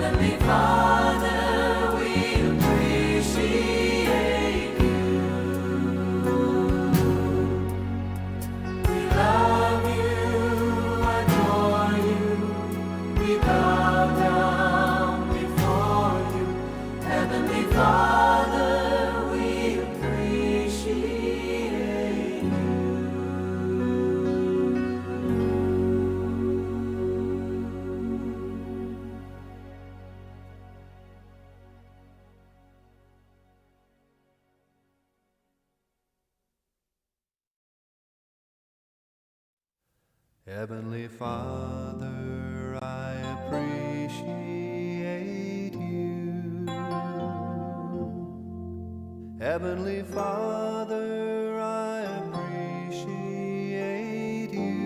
Heavenly Father, we appreciate you. We love you, adore you, we bow down before you. Heavenly Father, we appreciate you. Heavenly Father, I appreciate you. Heavenly Father, I appreciate you.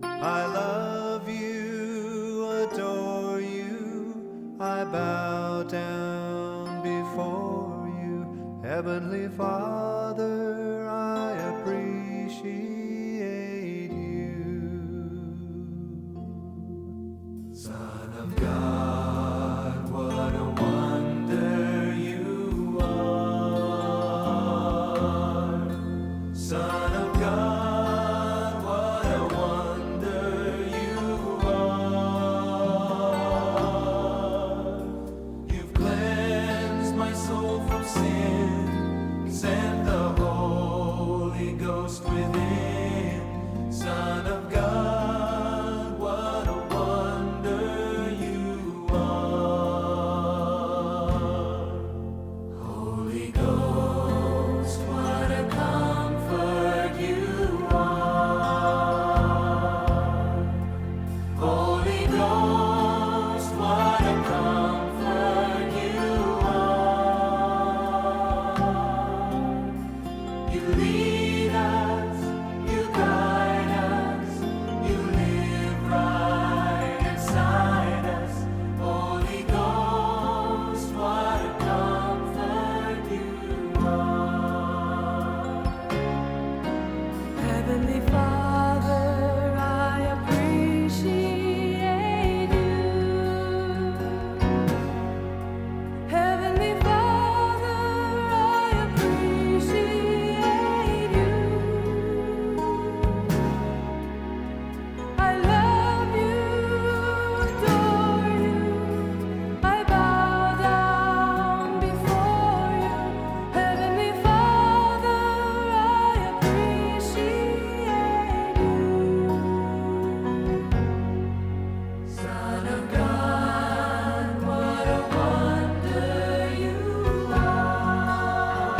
I love you, adore you, I bow down before you. Heavenly Father, I appreciate you. Son of God, what a wonder you are. Son of God, what a wonder you are. You've cleansed my soul from sin, sent the Holy Ghost within. Son of God, what a wonder you are. Holy Ghost, what a comfort you are. Holy Ghost, what a comfort you are. You lead us, you guide us, you live right inside us. Holy Ghost, what a comfort you are. Heavenly Father, I appreciate you. Heavenly Father, I appreciate you. I love you, adore you. I bow down before you. Heavenly Father, I appreciate you. Son of God, what a wonder you are.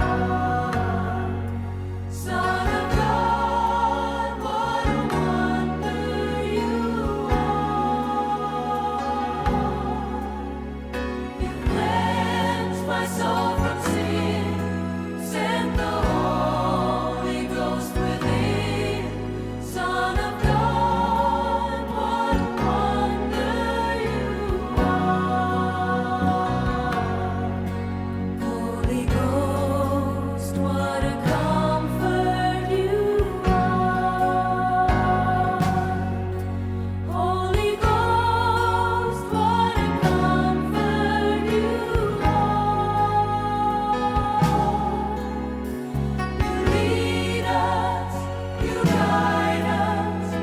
Son of God, what a wonder you are. You cleansed my soul from sin, sent the Holy Ghost within. Son of God, what a wonder you are. Holy Ghost, what a comfort you are. Holy Ghost, what a comfort you are. You lead us, you guide us,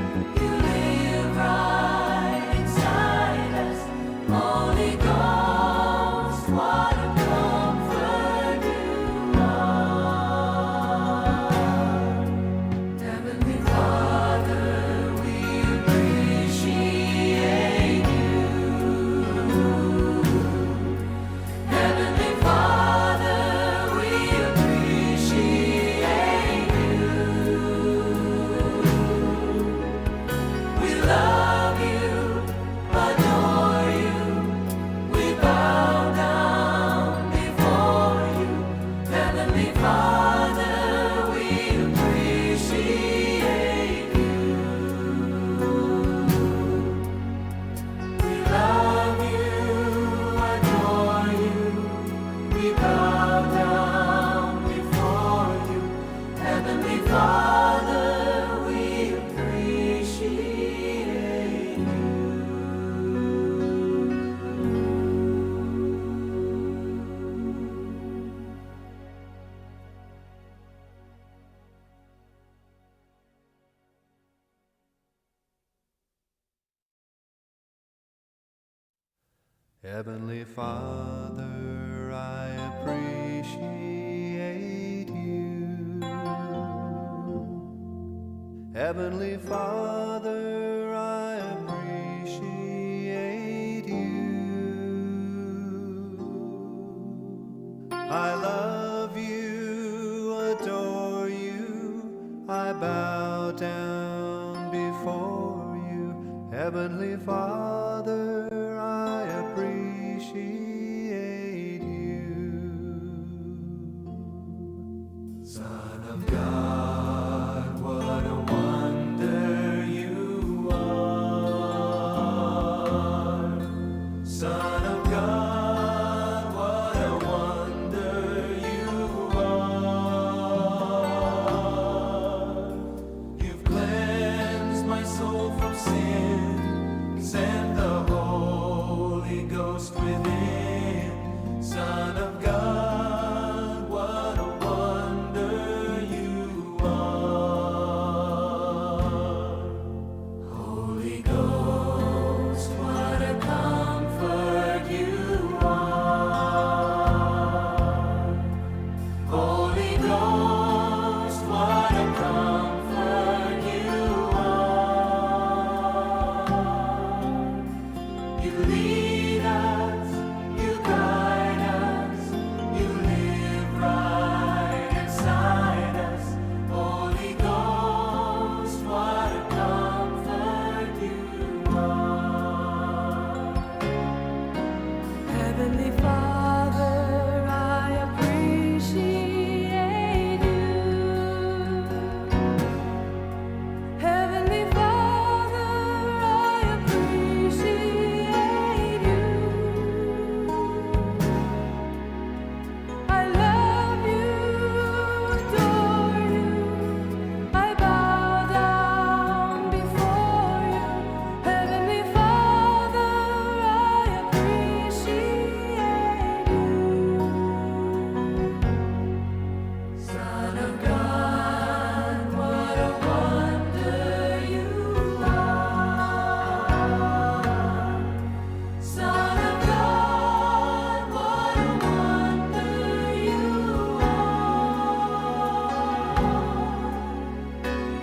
you live right inside us. Holy Ghost, what a comfort you are. Heavenly Father, we appreciate you. Heavenly Father, we appreciate you. We love you, adore you, we bow down before you. Heavenly Father, we appreciate you. We love you, adore you, we bow down before you. Heavenly Father, we appreciate Heavenly Father, I appreciate you. Heavenly Father, I appreciate you. I love you, adore you, I bow down before you. Heavenly Father, I appreciate you. Son of God, what a wonder you are. Son of God, what a wonder you are. You've cleansed my soul from sin, sent the Holy Ghost within. Son of God, what a wonder you are. Holy Ghost, what a comfort you are. Holy Ghost, what a comfort you are. You lead us, you guide us, you live right inside us. Holy Ghost, what a comfort you are. Heavenly Father, I appreciate you. Heavenly Father, I appreciate you. I love you, adore you. I bow down before you. Heavenly Father, I appreciate you. Son of God, what a wonder you are. Son of God, what a wonder you are.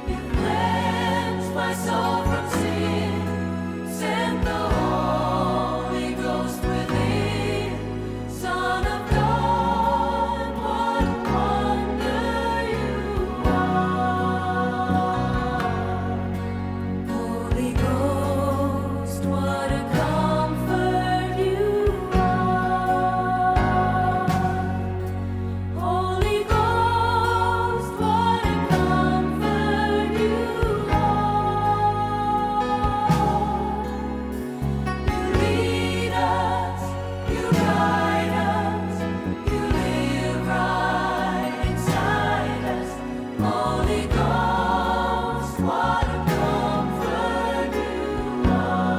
You cleansed my soul from sin, sent the Holy Ghost within. Son of God, what a wonder you are. Holy Ghost, what a comfort you are. Holy Ghost, what a comfort you are. You lead us, you guide us, you live right inside us. Holy Ghost, what a comfort you are.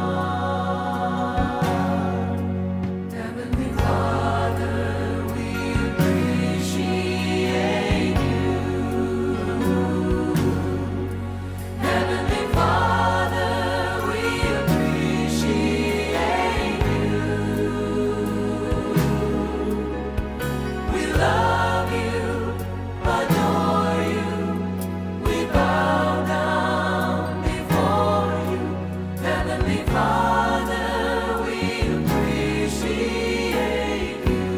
Heavenly Father, we appreciate you. Heavenly Father, we appreciate you. We love you, adore you. We bow down before you. Heavenly Father, we appreciate you.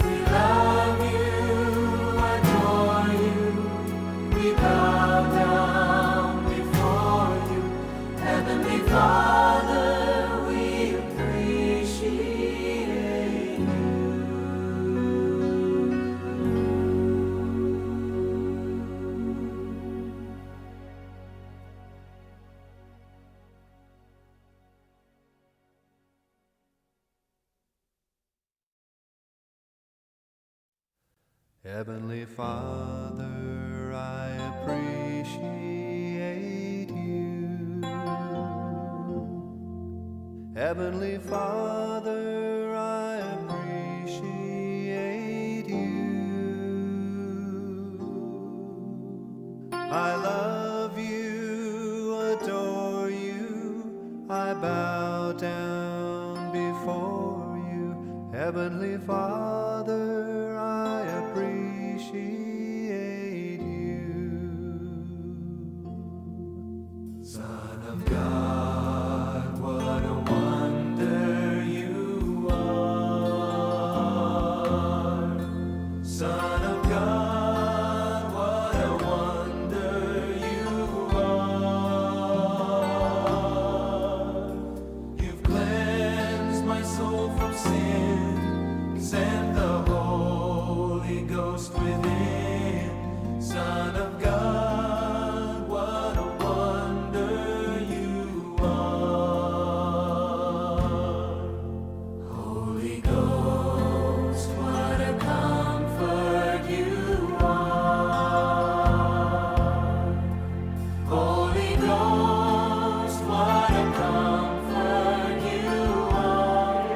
We love you, adore you. We bow down before you. Heavenly Father, we appreciate you. Heavenly Father, I appreciate you. Heavenly Father, I appreciate you. I love you, adore you. I Bow down before you. Heavenly Father, I appreciate you. Son of God, what a wonder you are. Son of God, what a wonder you are. You've cleansed my soul from sin, sent the Holy Ghost within. Son of God, what a wonder you are. Holy Ghost, what a comfort you are. Holy Ghost, what a comfort you are.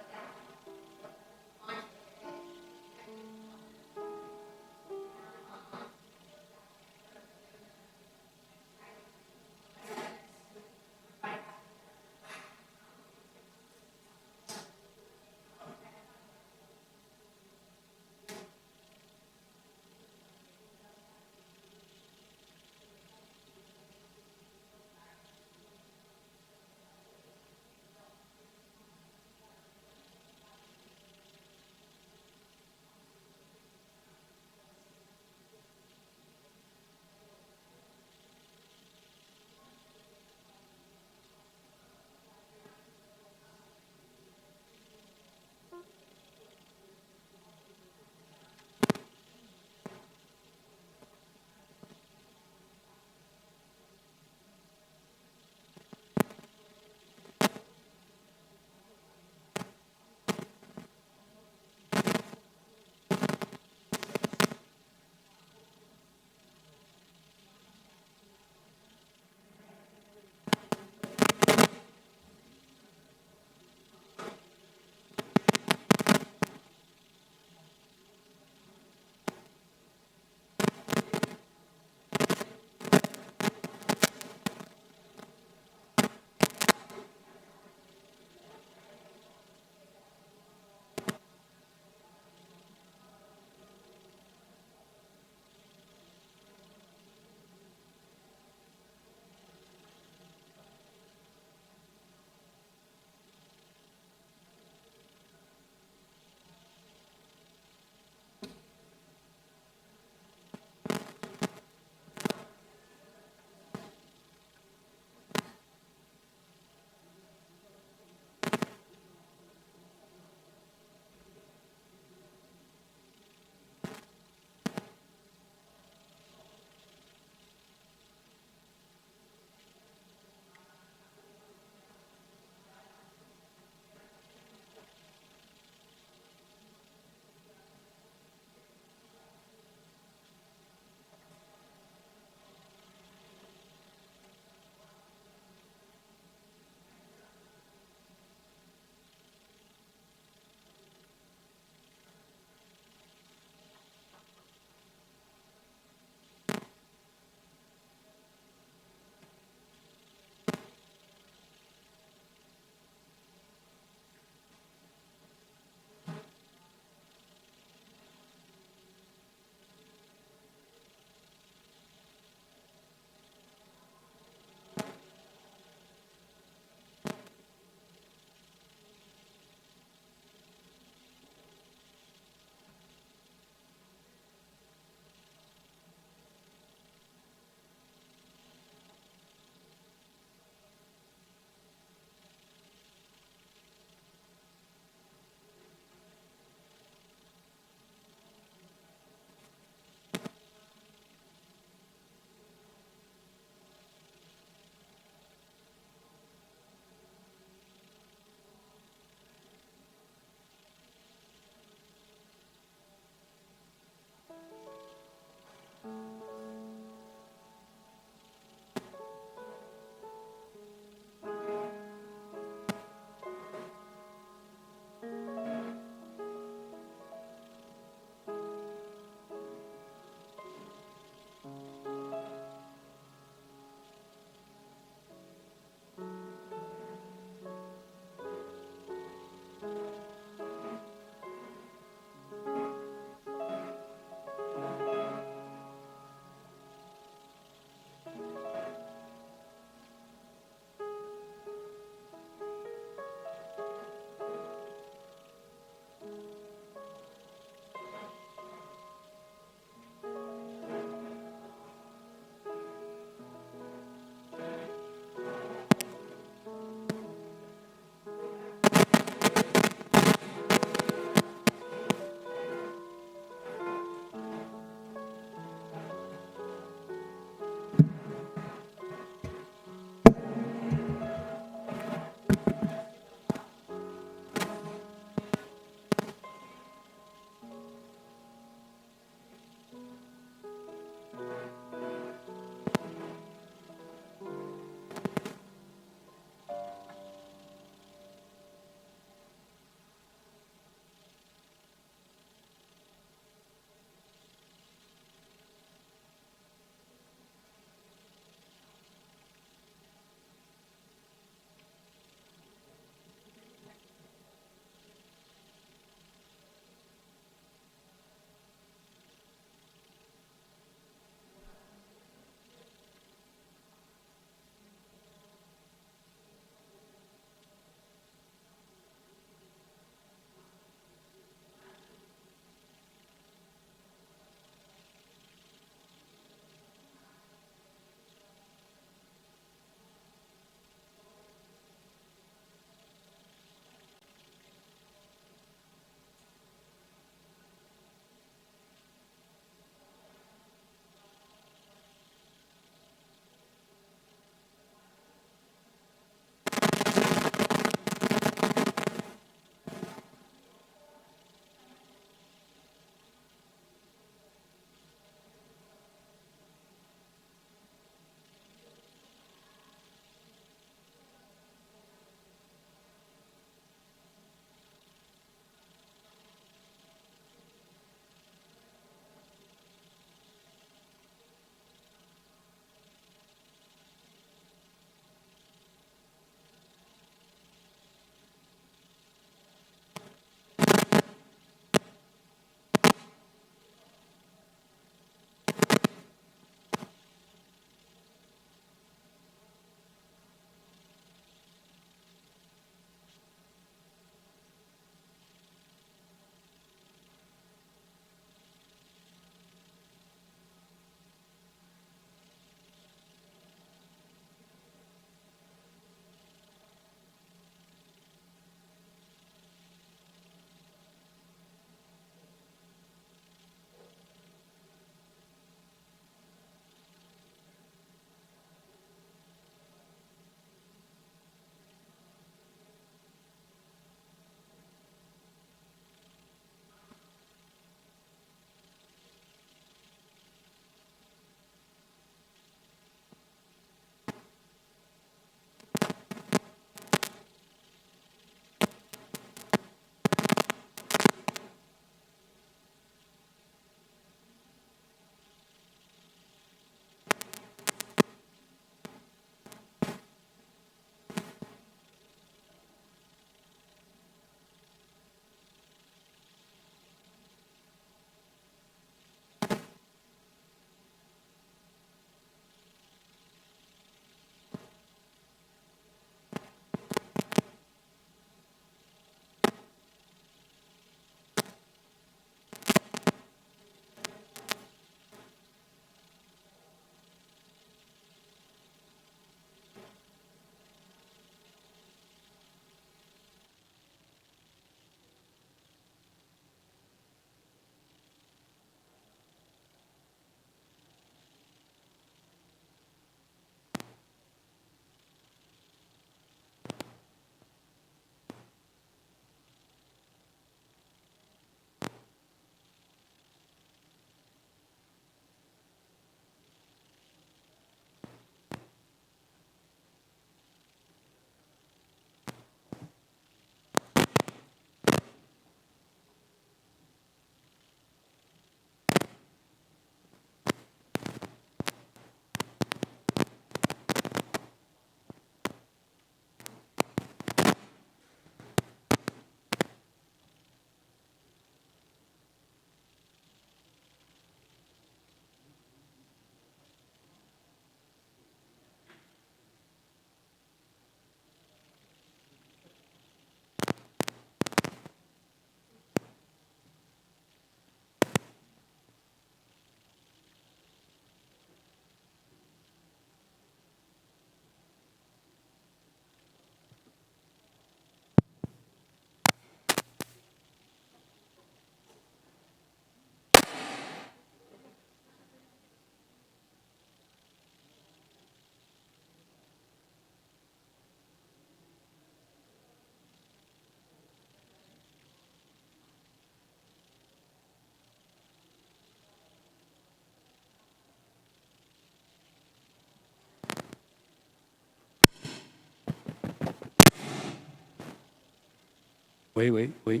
喂喂喂，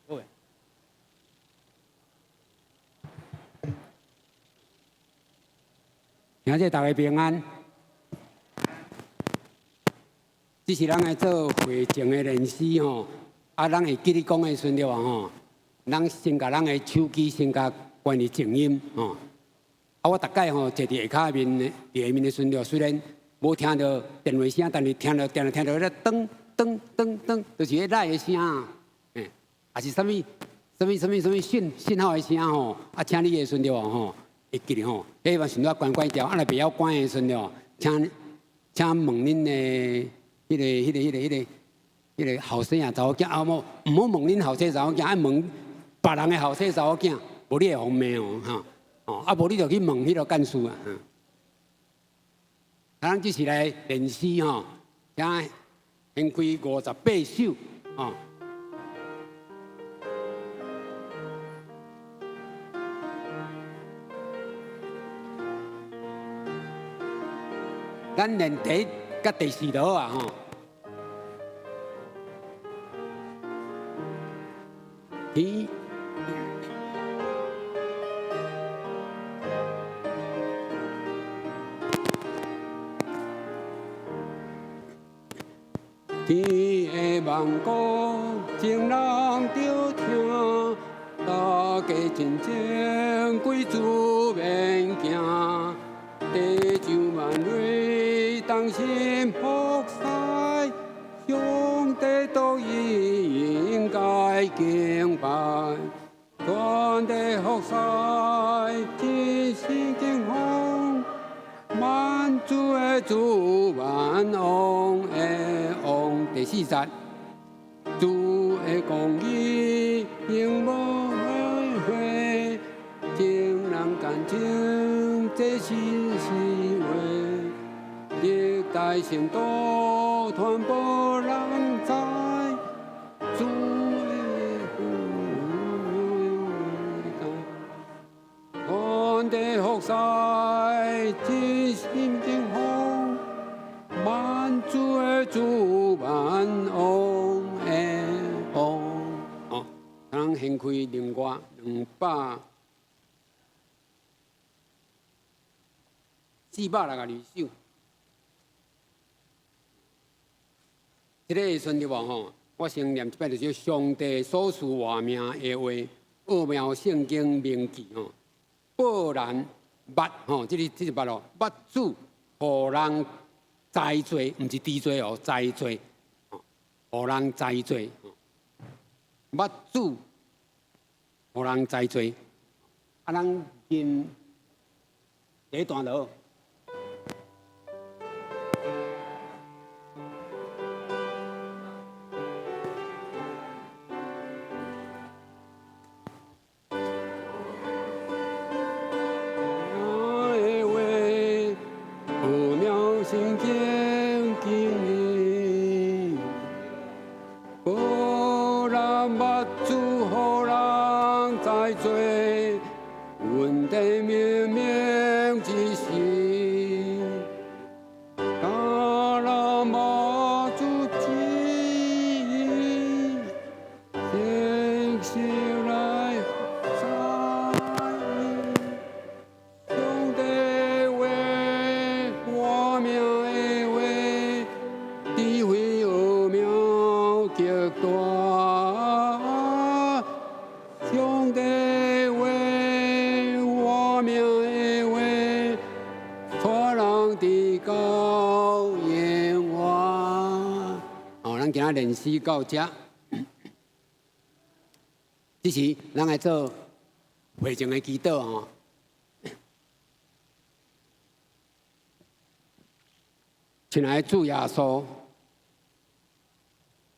好。兄弟，大家平安。這是咱來做會前的練習吼，啊，咱會記得講的時陣對無吼？咱先共咱的手機先共關佇靜音吼。啊，我逐擺吼坐佇下跤面的，佇下面的時陣，雖然無聽著電話聲，但是聽著定定聽著彼個噔噔噔噔，就是彼來的聲，欸，抑是啥物啥物啥物啥物訊號的聲吼。啊，請你的時陣對無吼？會記得吼，彼個時陣關關掉，啊，若袂曉關的時陣，請請問恁的。彼個、彼個、彼個、彼個、彼個後生仔查某囝，啊無，毋好問恁後生查某囝，愛問別人的後生查某囝，無你會予罵哦，哈，哦，啊無你就去問彼個幹事啊。咱這是來練習吼，請掀開58首，吼。咱練第一佮第四落啊，吼。天天的万古，众人著聽，大家真正歸主免驚，地上萬類同心服侍，上帝都應該敬拜，全地服侍，真心敬奉，萬主的主，萬王的王。第四節，主的公義永無悔，眾人感情這是實話，歷代聖徒傳播人知，主的福全地服侍，真心敬奉，萬主的主，萬王的王。哦，咱掀開另外462首。這个時陣對無吼？我先念一擺，就是上帝所賜活命的話，奧妙聖經銘記吼。報人捌吼，這个這是捌哦，捌主予人知罪，毋是知罪哦，知罪，予人知罪，捌主予人知罪。啊，咱念第一段落。練習到這，這時咱來做會前的祈禱吼。親愛的主耶穌，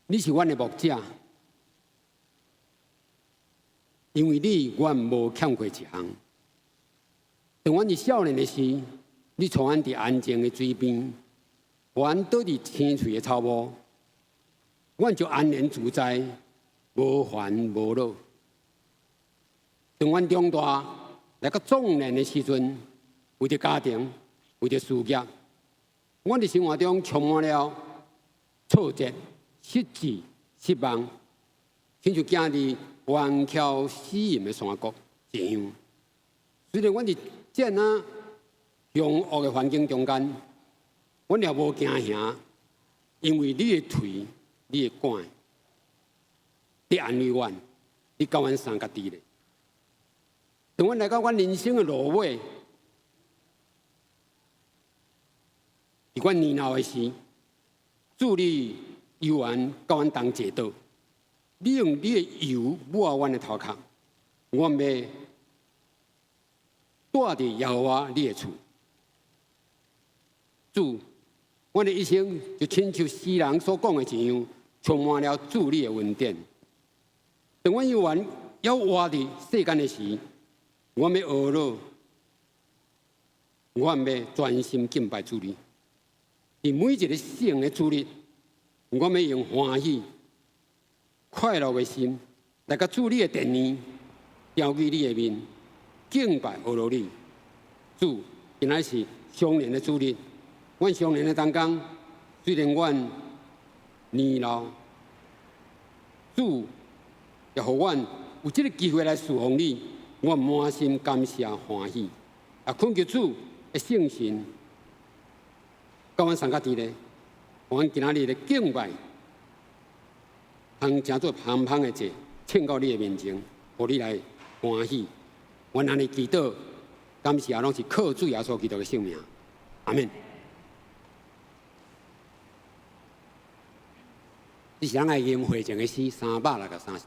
你是阮的牧者，因為你，阮無欠過一項。當阮佇少年的時，你帶阮佇安靜的水邊，予阮倒佇青翠的草坡。阮就安然自在，無煩無惱。當阮長大來到壯年的時陣，為著家庭，為著事業，阮佇生活中充滿了挫折、失志、失望。親像行佇彎曲死蔭的山谷一樣。雖然阮佇這若兇惡的環境中間，阮也無驚嚇，因為你的槌、你的竿，你安慰阮，你佮阮相佮佇咧。當阮來到阮人生的落尾，佇阮年老的時，主你猶原佮阮同齊倒，你用你的油抹阮的頭殼，阮欲蹛佇耶和華你的厝。主，阮的一生就親像詩人所講的一樣，充滿了主你的恩典。當阮猶原猶活佇世間的時，阮欲呵咾，阮欲專心敬拜主你。佇每一个聖的主日，阮欲用歡喜、快樂的心來到主你的殿裡，牢記你的面，敬拜呵咾你。主，今仔是相連的主日，阮相連的同工，雖然阮年老，主也予阮有這个機會來侍奉你，我滿心感謝歡喜，也懇求主的聖神，佮阮相佮佇咧，予阮今仔日的敬拜，通成做香香的祭，獻到你的面前，予你來歡喜。阮按呢祈禱，感謝攏是靠主耶穌基督的聖名，阿們。這是咱愛吟會前的詩，363。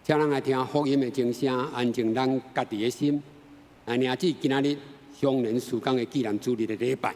請咱來聽福音的鐘聲，安靜咱家己的心，來領受今仔日相連事工的紀念主日的禮拜。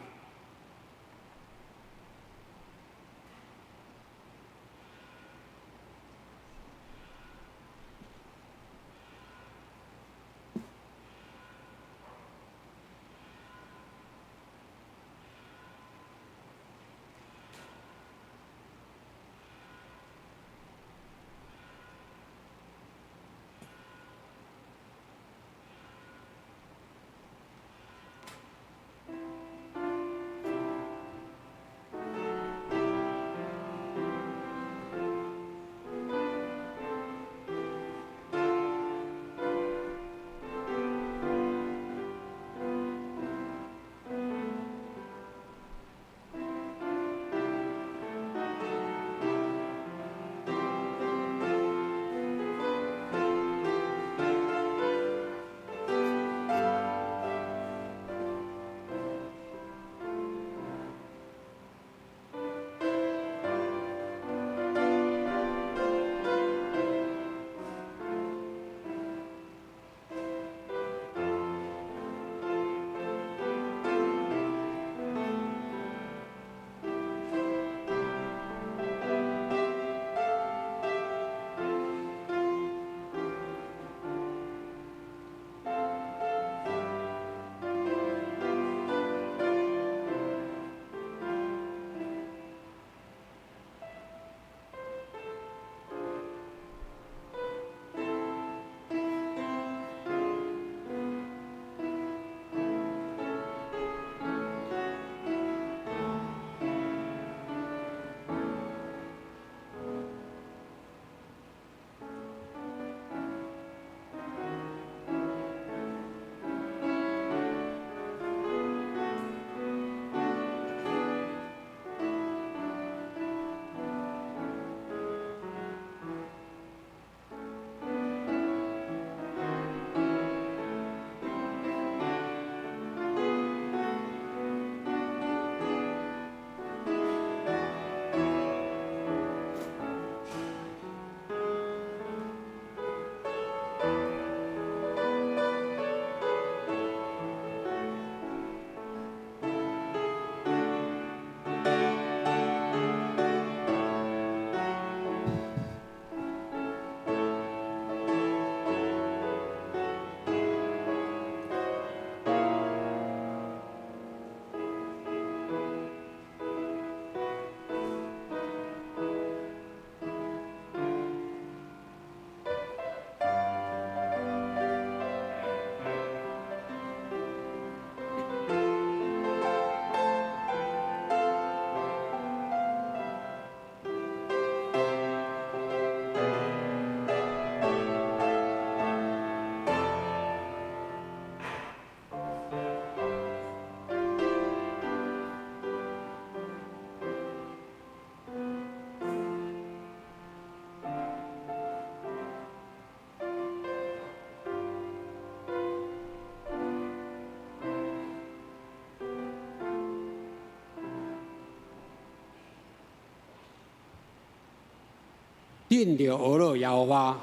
恁著學樂耶和華，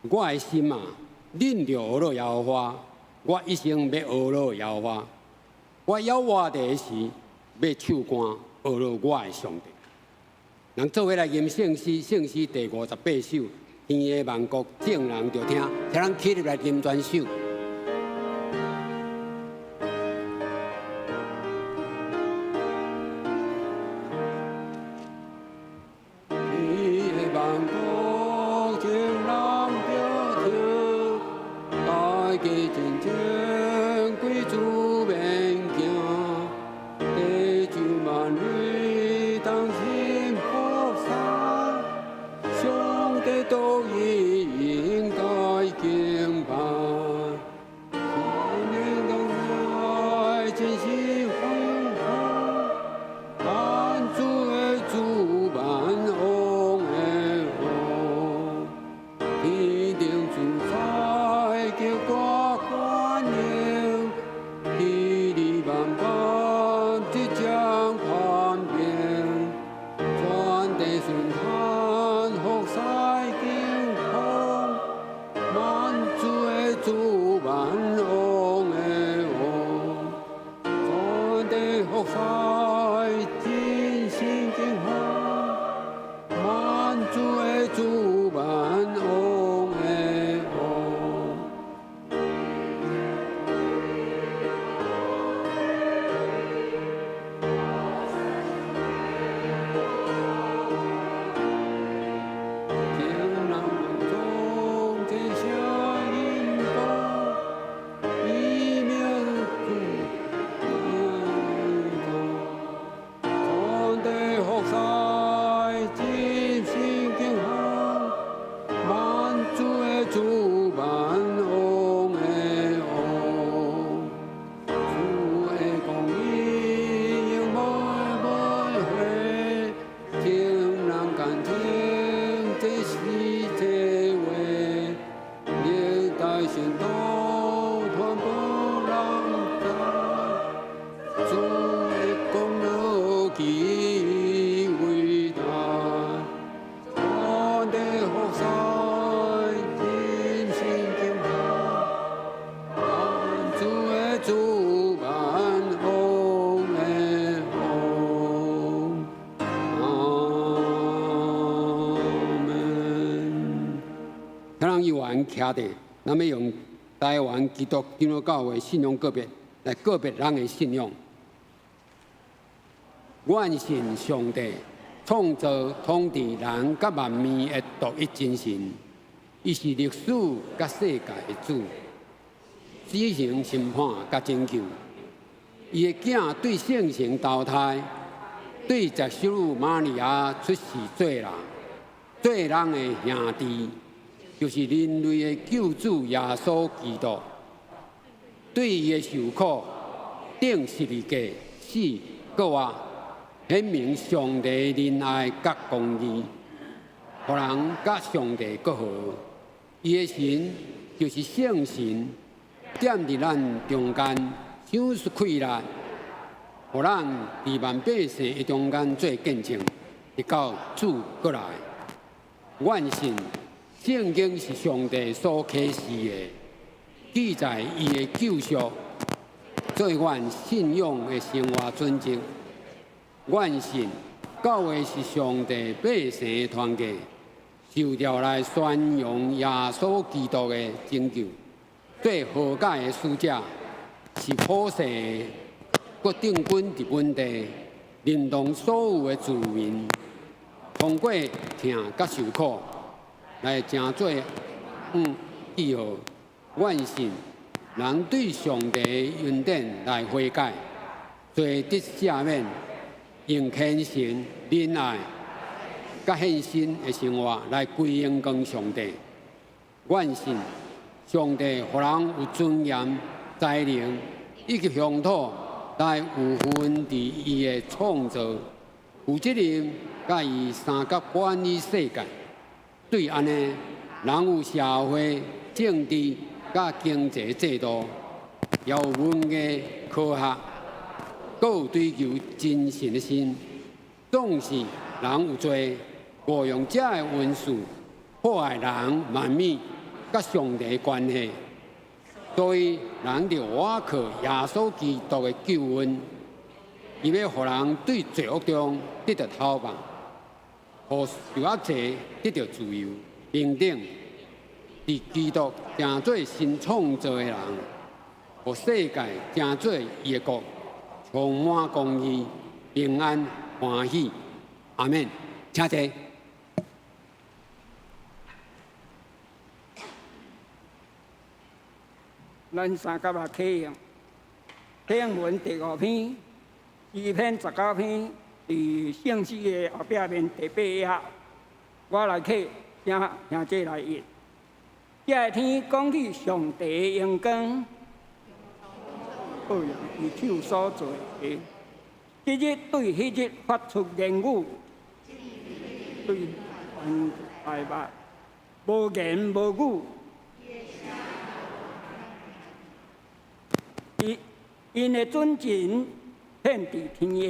我的心啊，恁著學樂耶和華，我一生欲學樂耶和華。我猶活的時，欲唱歌學樂我的上帝。人做伙來吟聖詩，聖詩第58首，天的萬國眾人著聽，請咱起立來吟全首。天的萬國眾人著聽，大家靜靜歸主面行，地球萬類同心服侍，上帝都應該敬拜。天靈來真是榮華，萬主的主萬王的王，天頂主宰極大權能，地利萬般執掌權柄，全地順嘆服侍敬奉，萬主的主萬王的王，全地服侍真心敬奉，萬主的主萬王的王。天人中這聲音歌，以名主全地服侍真心敬奉，萬主的主萬王的王，主的公義永無袂廢，眾人敢聽這是這話，歷代聖徒傳播人知，主的功勞極偉大，全地服侍真心敬奉，萬主的主萬王的王，阿門。請咱有緣徛佇，咱欲用台灣基督長老教會信仰告白來告別咱的信仰。願信上帝創造統治人佮萬物的獨一真神，伊是歷史佮世界的主，施行審判佮拯救。伊的囝對聖城投胎，對十修女瑪利亞出世做人，做人的兄弟，就是人類的救主耶穌基督。對伊的受苦、釘十字架、死、復活，顯明上帝仁愛佮公義，予人佮上帝閣和。伊的神就是聖神，踮佇咱中間，賞賜氣力，予咱佇萬百姓的中間做見證，直到主閣來。願信聖經是上帝所啟示的，記載伊的救贖，做阮信仰的生活準則。願信教會是上帝百姓的團體，受召來宣揚耶穌基督的拯救，做和解的使者，是普世的決定軍佇本地，連同所有的子民，通過疼佮受苦，來成做記號。願信人對上帝的恩典來悔改，罪得赦免，用虔誠、仁愛、佮獻身的生活來歸榮光上帝。願信上帝予人有尊嚴、才能以及鄉土來有份佇伊的創造，負責任佮伊相佮管理世界。對按呢，人有社會、政治佮經濟制度，也有文藝、科學，閣有追求真神的心。總是人有罪，誤用這个恩賜破壞人萬物佮上帝的關係，所以人著倚靠耶穌基督的救恩，伊欲予人對罪惡中得著透放，予受壓制得著自由、平等，佇基督成做新創造的人，予世界成做伊的國，充滿公義、平安、歡喜。阿們，請坐。咱三甲來啟用，啟用文第五篇，詩篇19篇，佇聖詩的後壁面第八頁，我來啟，請兄弟來譯。這个天講起上帝的榮光，報應伊手所做的，這日對彼日發出言語，對萬大物，無言無語。𪜶的準繩遍佇天下，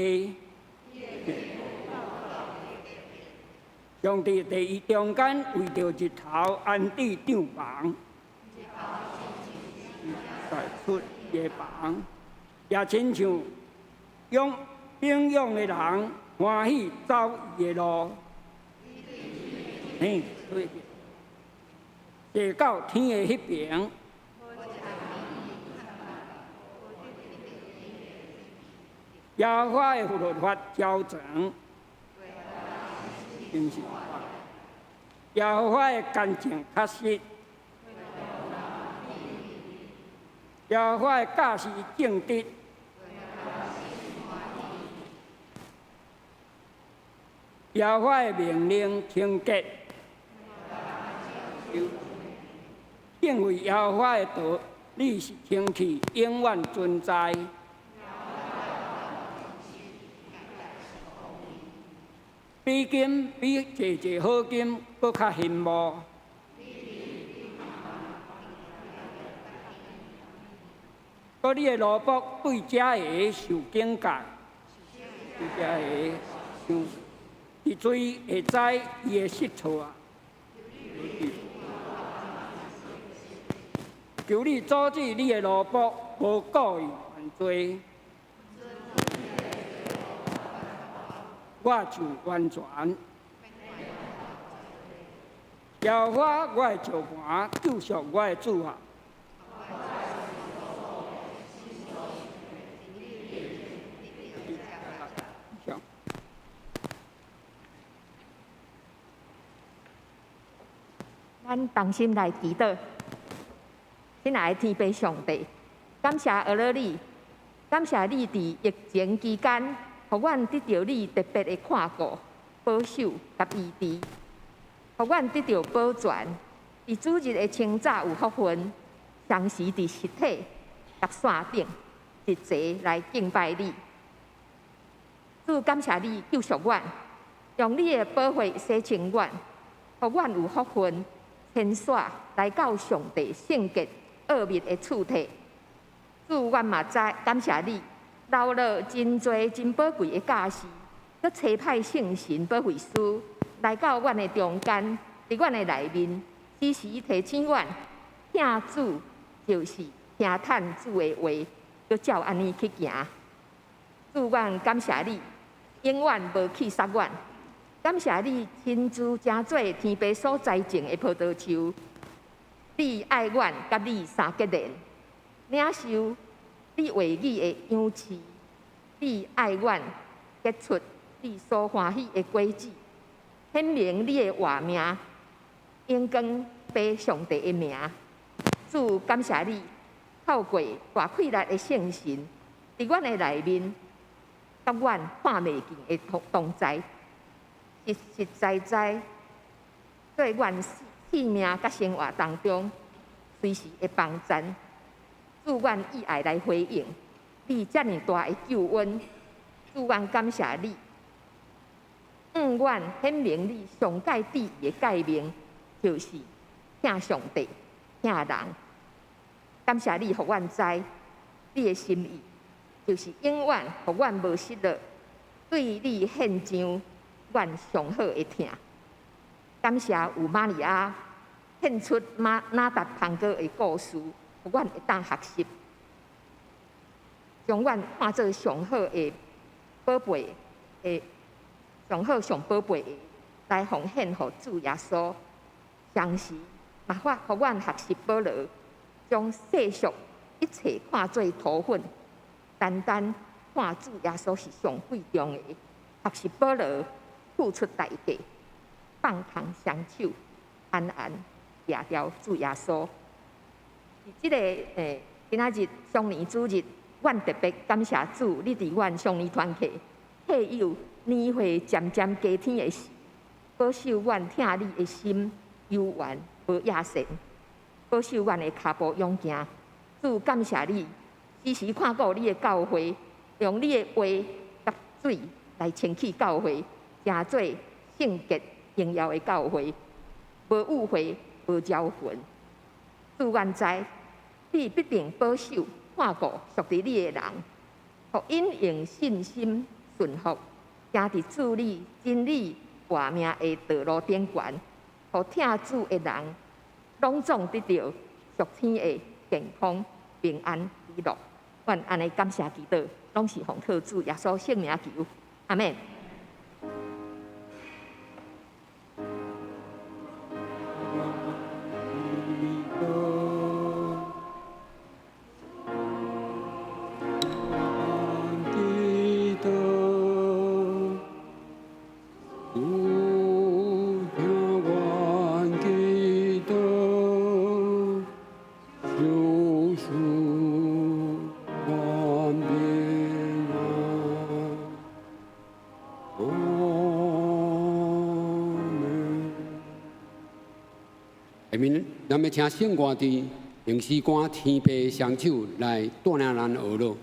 上帝佇伊中間為著日頭安置帳棚，帶出伊的棚，也親像勇兵勇的人歡喜走伊的路，嘿，坐到天的彼爿。耶和華的律法矯正，真是耶和華的乾淨確實，耶和華的教示正直，耶和華的命令清潔，敬畏耶和華的道理是清氣，永遠存在。比金比濟濟好金閣較羨慕，閣你的奴僕對這个受警戒，對這个想，伊罪會知伊的失錯啊！求你阻止你的奴僕無故意犯罪。我就完全。耶和華我的石磐，救贖我的主啊！咱同心來祈禱，親愛的天父上帝，感謝阿勒你，感謝你佇疫情期間，予阮得著你特別的看顧、保守佮醫治，予阮得著保全。佇主日的清早有福分，相時佇實體佮線頂一齊來敬拜你。主，感謝你救贖阮，用你的寶血洗清阮，予阮有福分遷徙來到上帝聖潔奧秘的厝體。主，阮嘛知感謝你留落真濟真寶貴的教示，閣差派聖神保惠師來到阮的中間，佇阮的內面，時時提醒阮，疼主就是聽趁主的話，閣照按呢去行。主，阮感謝你，永遠無棄殺阮。感謝你親自成做天父所栽種的葡萄樹，你愛阮，佮你三結連，領受你話語的養飼，你愛阮結出你所歡喜的果子，顯明你的活命，榮光父上帝的名。主，感謝你透過大氣力的聖神，佇阮的內面，佮阮看袂見的同在，實實在在對阮生命佮生活當中，隨時會幫贊。主，阮以愛來回應你遮爾大的救恩。主，阮感謝你，向阮顯明你上蓋第一的誡命，就是疼上帝、疼人。感謝你，予阮知你的心意，就是永遠予阮無失落，對你獻上阮上好的疼。感謝有瑪利亞獻出馬哪噠香膏的故事，予阮會當學習，將阮看做上好的寶貝的，上好上寶貝的來奉獻予主耶穌。同時，嘛法予阮學習保羅，將世俗一切看做塗粉，單單看主耶穌是上貴重的。學習保羅付出代價，放空雙手，安安掠牢主耶穌。佇這個今仔日雙年主日，阮特別感謝主，你佇阮雙年團契契友年歲漸漸加添的時，保守阮疼你的心猶原無野神，保守阮的跤步勇行。主感謝你，時時看顧你的教會，用你的話佮水來清洗教會，成做聖潔榮耀的教會，無污穢，無招魂。主阮知，你必定保守看顧屬佇你的人，予𪜶用信心順服，行佇主你真理活命的道路頂懸，予疼主的人攏總得著屬天的健康、平安、喜樂。阮按呢感謝祈禱，攏是奉靠主耶穌聖名求，阿們。祈禱，主聽阮祈禱，求恕阮平安。阿們。下面，咱欲請聖歌隊用詩歌《天父雙手》來帶領咱學樂。天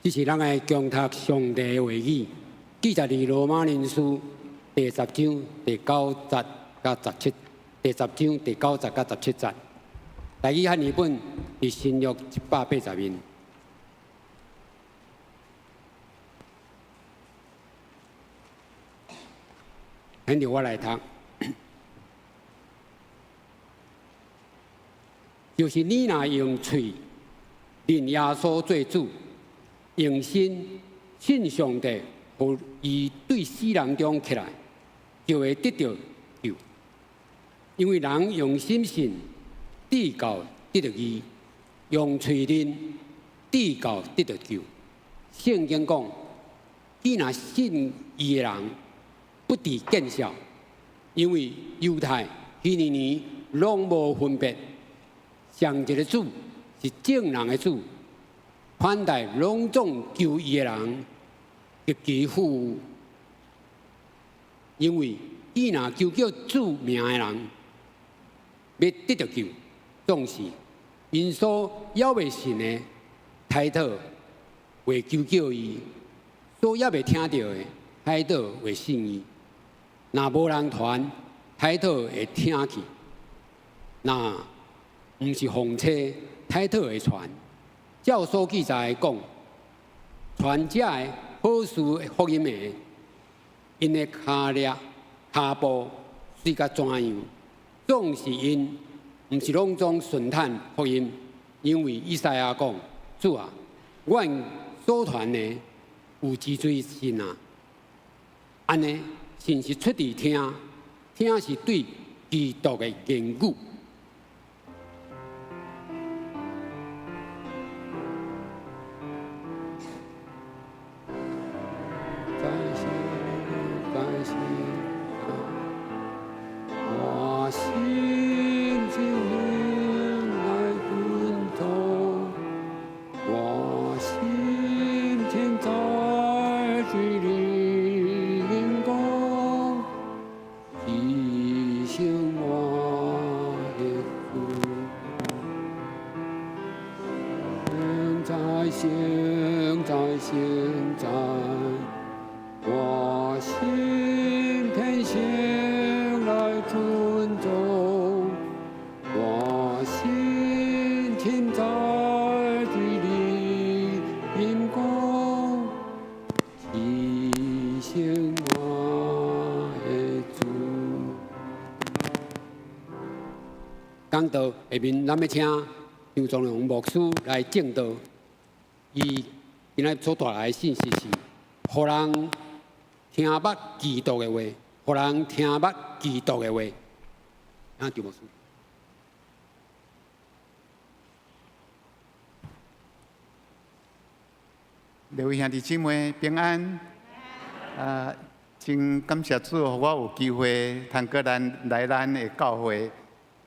這是咱愛恭讀上帝的話語，記載佇羅馬人書第十章第九節佮十七，第十章第九節佮十七節。台語漢譯本佇新約一百八十面。現在我來讀，就是你若用喙認耶穌做主，用心信上帝，予伊對死人中起來，就會得著救。因為人用心信，至到得著義；用喙認，至到得著救。聖經講，彼若信伊的人，不致見笑，因為猶太、希利尼攏無分別，上一個主是眾人的主，款待攏總求伊的人，極其富有。因為彼若求叫主名的人，欲得著救，總是𪜶所猶未信的，代禱會求叫伊；所猶未聽著的，代禱會信伊。若無人傳，代禱會聽去；若毋是風車，代禱會傳。照所記載講，傳這个好事福音的，𪜶的跤力、跤步媠甲怎樣，總是𪜶毋是攏總順趁福音，因為以賽亞講：主啊，阮所傳的有真濟信啊！按呢，信是出佇聽，聽是對基督的言語。在心，在心，我心情願來尊重，我心情在主裡講，提醒我的主。現在，現在，現在，我心天性來尊重，我心情在主裡講，提醒我的主。講道下面，咱欲請張宗良牧師來證道。伊今仔所帶來的信息是，予人聽捌基督的話，予人聽捌基督的話。啊，張牧師。各位兄弟姊妹平安。啊，真感謝主，予我有機會通閣咱來咱的教會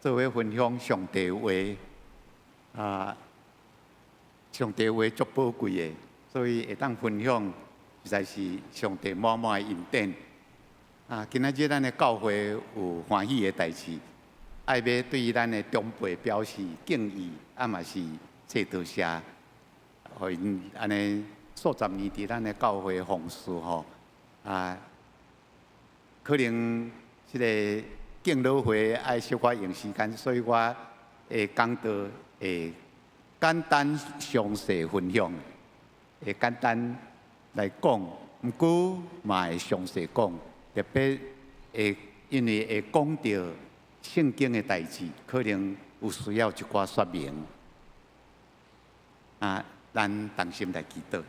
做伙分享上帝話。啊，上帝話足寶貴的，所以會當分享，實在是上帝滿滿的恩典。啊，今仔日咱的教會有歡喜的代誌，愛欲對咱的長輩表示敬意，啊嘛是說多謝，予𪜶按呢數十年佇咱的教會服侍吼，啊，可能這个敬老會愛小可用時間，所以我會講道會簡單詳細分享，會簡單來講，毋過嘛會詳細講，特別會因為會講著聖經的代誌，可能有需要一寡說明。啊，咱同心來祈禱。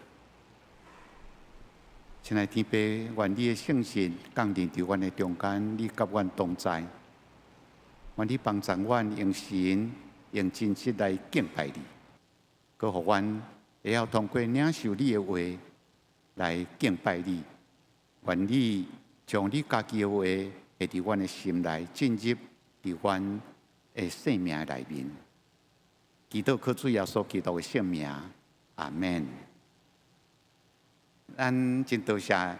親愛天父，願你的聖神降臨佇阮的中間，你佮阮同在。願你幫助阮用神、用真實來敬拜你，閣予阮會曉通過領受你的話來敬拜你。願你將你家己的話會佇阮的心內進入佇阮的生命內面。祈禱靠主耶穌基督的聖名，阿門。咱真多謝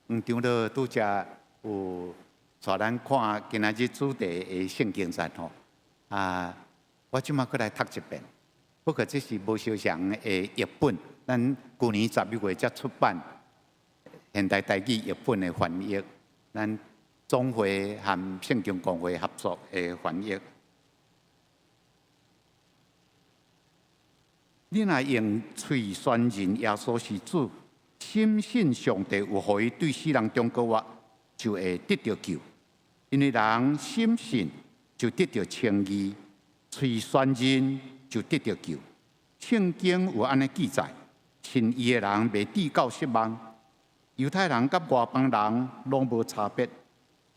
黃長老拄才有帶咱看今仔日主題的聖經節吼。啊，我這馬閣來讀一遍。不過這是無相仝的譯本，咱舊年11月才出版現代台語譯本的翻譯，咱總會和聖經公會合作的翻譯。你若用喙宣認耶穌是主，深信上帝有予伊對死人中復活，就會得著救。因為人深信就得著稱義，喙宣認就得著救。聖經有按呢記載：信伊的人袂致到失望。猶太人佮外邦人攏無差別，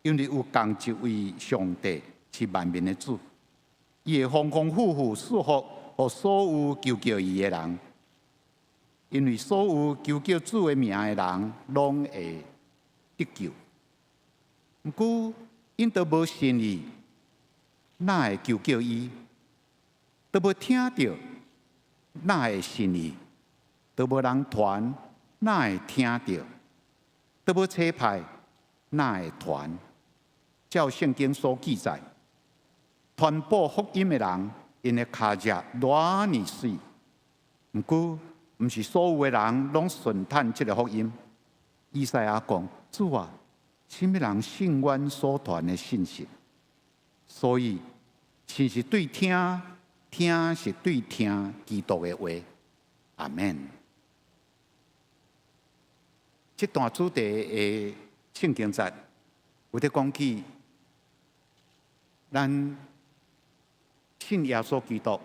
因為有仝一位上帝是萬民的主，伊會豐豐富富賜福予所有求叫伊的人，因為所有求叫主的名的人，攏會得救。毋過，𪜶都無信伊，哪會求叫伊？都無聽著，哪會信伊？都無人傳，哪會聽著？都無差派，哪會傳？照聖經所記載，傳布福音的人，𪜶的跤跡偌爾媠。毋過，毋是所有的人攏順趁這个福音。以賽亞講：主啊，啥物人信阮所傳的信息？所以，信是對聽，聽是對聽基督的話。阿們。這段主題的聖經節有咧講起，咱信耶穌基督，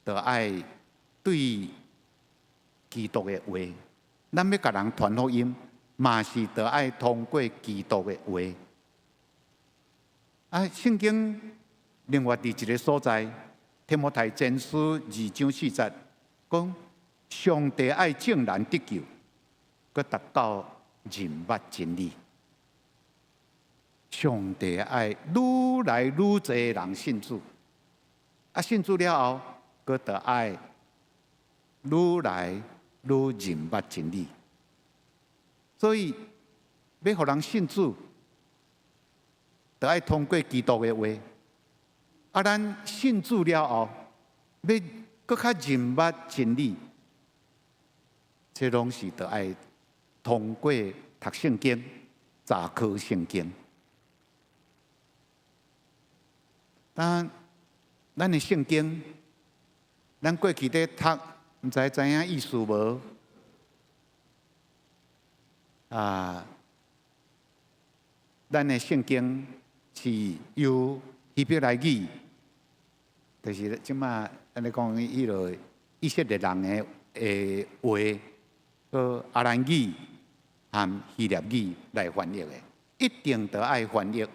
就愛對基督的話。咱欲共人傳福音，嘛是著愛通過基督的話。啊，聖經另外佇一个所在，提摩太前書二章四節，講上帝愛眾人得救，閣達到認捌真理。上帝愛愈來愈濟人信主，啊，信主了後，閣著愛愈來愈認捌真理。所以，欲予人信主，著愛通過基督的話。啊，咱信主了後，欲閣較認捌真理，這攏是著愛通過讀聖經、查考聖經。但咱的聖經，咱過去咧讀，毋知知影意思無？啊，咱的聖經是由希伯來語，就是這馬按呢講，彼个以色列人的的話，閣亞蘭語和希臘語來翻譯的，一定著愛翻譯。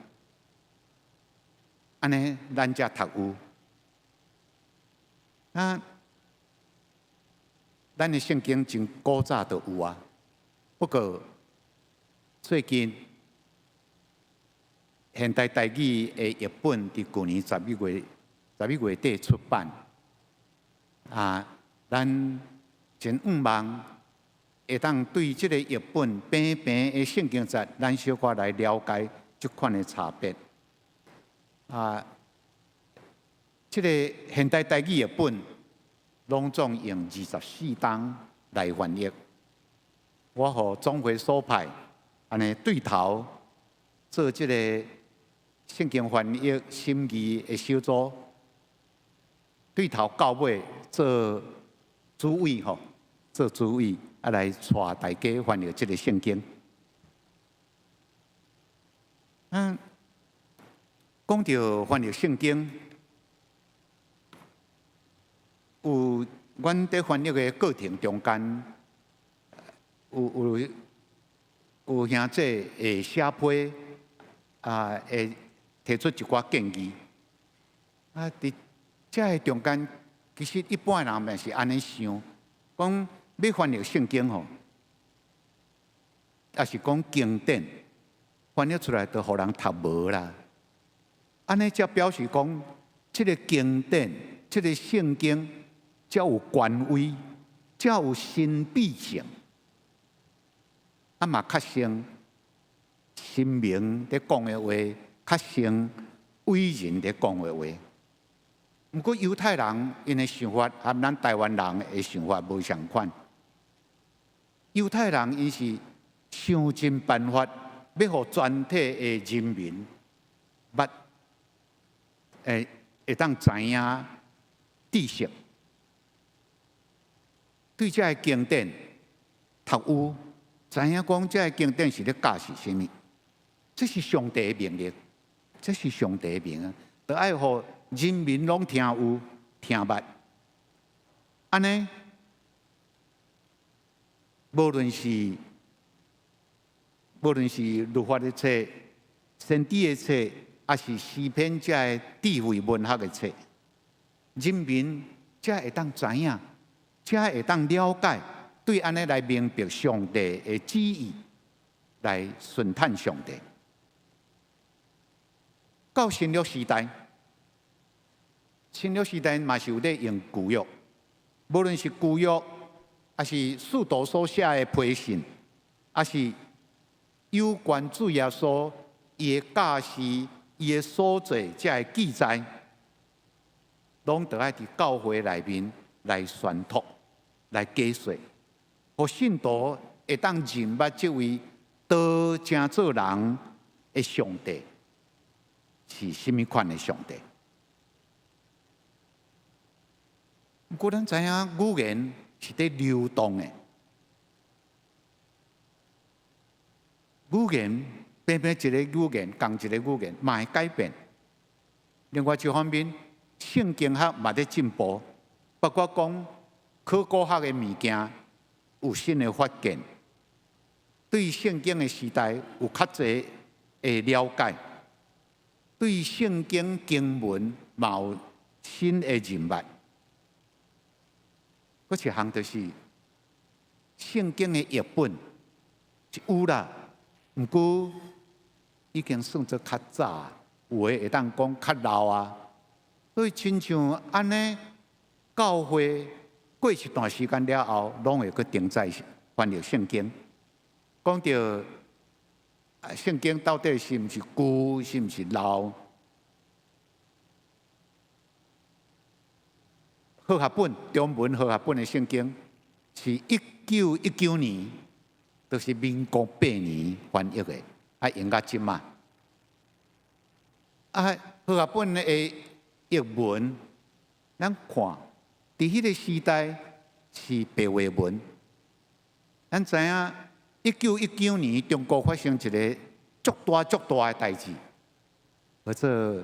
按呢，咱才讀有。啊，咱的聖經真古早就有啊，不過最近現代台語的譯本佇舊年11月底出版。啊，咱真向望會當對這个譯本平平的聖經節，咱小可來了解這款的差別。啊，這个現代台語譯本攏總用24冬來翻譯。我予總會所派，按呢對頭做這个聖經翻譯審議的小組，對頭到尾做主委吼，做主委啊來帶大家翻譯這个聖經。啊，講著翻譯聖經，有阮佇翻譯的過程中間，有有有兄弟會寫批啊，會提出一寡建議。啊，佇這个中間，其實一般人嘛是按呢想，講欲翻譯聖經吼，抑是講經典翻譯出來，就予人讀無啦。按呢才表示講，這个經典、這个聖經才有權威，才有神秘性。啊嘛較像神明佇講的話，較像偉人佇講的話。毋過猶太人𪜶的想法和咱台灣人的想法無相款。猶太人𪜶是想盡辦法，欲予全體的人民捌，會當知影知識，對這个經典讀有，知影講這个經典是咧教示啥物？這是上帝的命令，這是上帝的命令，著愛予人民攏聽有聽捌。按呢，無論是律法的冊、先知的冊，抑是詩篇這个智慧文學的冊，人民才會當知影，才會當了解，對按呢來明白上帝的旨意，來順趁上帝。到新約時代，新約時代嘛是有咧用舊約，無論是舊約，抑是使徒所寫的批信，抑是有關主耶穌伊的教示、伊的所做這个記載，攏著愛佇教會內面來宣讀、來解說，予信徒會當認捌這位道成做人的上帝是啥物款的上帝。毋過咱知影語言是佇流動的，語言變變一个語言，仝一个語言嘛會改變。另外一方面，聖經學嘛佇進步，包括講考古學的物件有新的發現，對聖經的時代有較濟的了解，對聖經經文嘛有新的認捌。閣一項就是聖經的譯本是有啦，毋過已經算做較早，有的會當講較老啊。所以親像按呢，教會過一段時間了後，攏會閣重再翻譯聖經。講著聖經到底是毋是舊，是毋是老？和合本中文和合本的聖經是1919年，就是民國8年翻譯的，啊用到這馬。啊，和合本的譯文，咱看，佇彼个時代是白話文。咱知影，1919年中國發生一个足大足大的代誌，叫做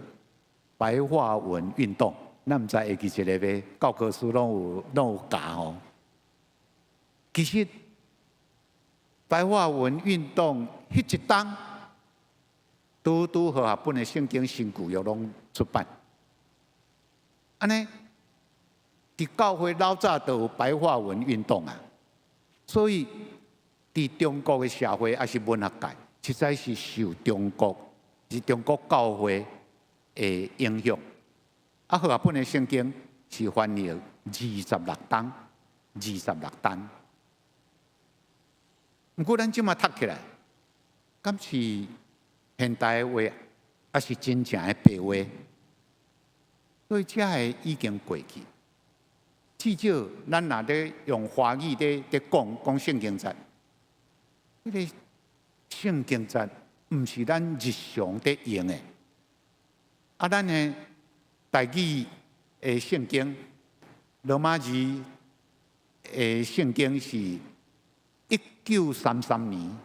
白話文運動。咱毋知會記一个袂？教科書攏有教吼。其實白話文運動彼一冬，拄拄和合本的聖經新舊約攏出版。按呢，佇教會老早就有白話文運動啊，所以佇中國的社會抑是文學界，實在是受中國是中國教會的影響。啊，和合本的聖經是翻譯26冬，26冬。毋過咱這馬讀起來，敢是現代話，抑是真正的白話？所以這个已經過去。至少咱若咧用華語咧講講聖經節，彼个聖經節毋是咱日常咧用的。啊，咱的台語的聖經，羅馬字的聖經是1933年，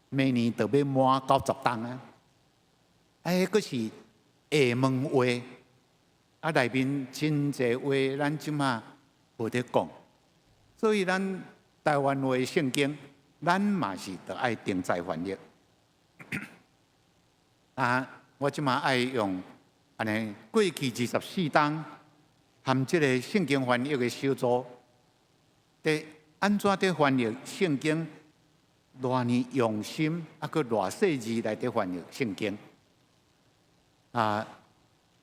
每年著欲滿90冬啊！哎，閣是廈門話，啊，內面真濟話，咱這馬無咧講，所以咱台灣話聖經，咱嘛是著愛重再翻譯。啊，我這馬愛用按呢過去24冬，含這个聖經翻譯的小組，佇按怎佇翻譯聖經，偌爾用心，啊，閣偌細緻來佇翻譯聖經。啊，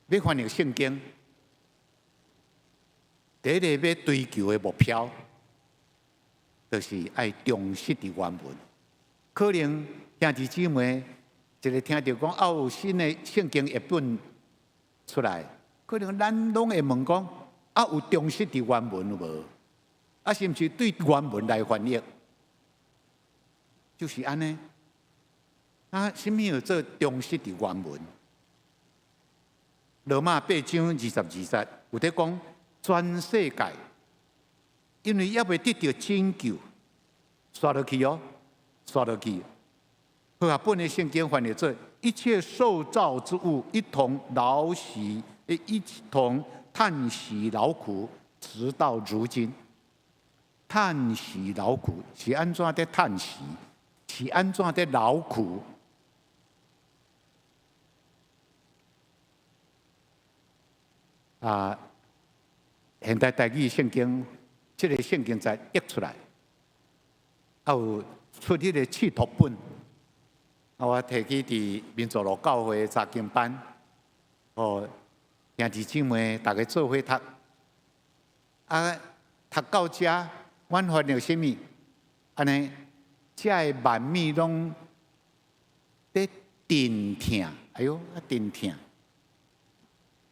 欲翻譯聖經，第一个欲追求的目標，就是愛忠實佇原文。可能兄弟姊妹一个聽著講啊，有新的聖經譯本出來，可能咱攏會問講，啊有忠實佇原文無？啊，是毋是對原文來翻譯？就是按呢。啊，啥物叫做忠實佇原文？羅馬八章二十二節有佇講，全世界因為猶未得著拯救，煞落去哦，煞落去。和合本的聖經翻譯做：一切受造之物一同勞息，一同嘆息勞苦，直到如今。嘆息勞苦是按怎佇嘆息？是按怎佇勞苦？啊，現代台語聖經，這个聖經才譯出來，啊有出彼个試讀本，啊我提去佇民族路教會查經班，哦，兄弟姊妹逐家做伙讀，啊讀到遮，阮發現啥物？按呢，遮的萬物攏佇陣痛，哎喲，啊陣痛，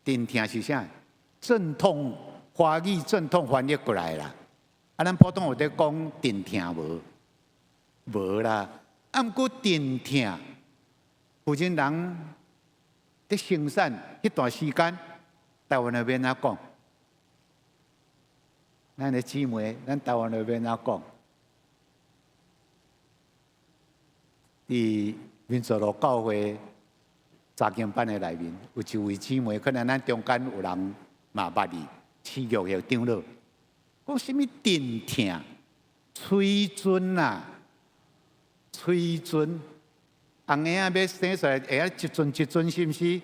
陣痛是啥？陣痛，華語陣痛翻譯過來啦。啊，咱普通話佇講陣痛無？無啦。啊，毋過陣痛，負責人佇生產彼段時間，台灣話欲按怎講？咱的姊妹，咱台灣話欲按怎講？佇民族路教會查經班的內面，有一位姊妹，可能咱中間有人嘛捌伊，飼育的長老，講啥物陣痛、催陣啊、催陣，紅嬰仔欲生出來，會曉一陣一陣，是毋是？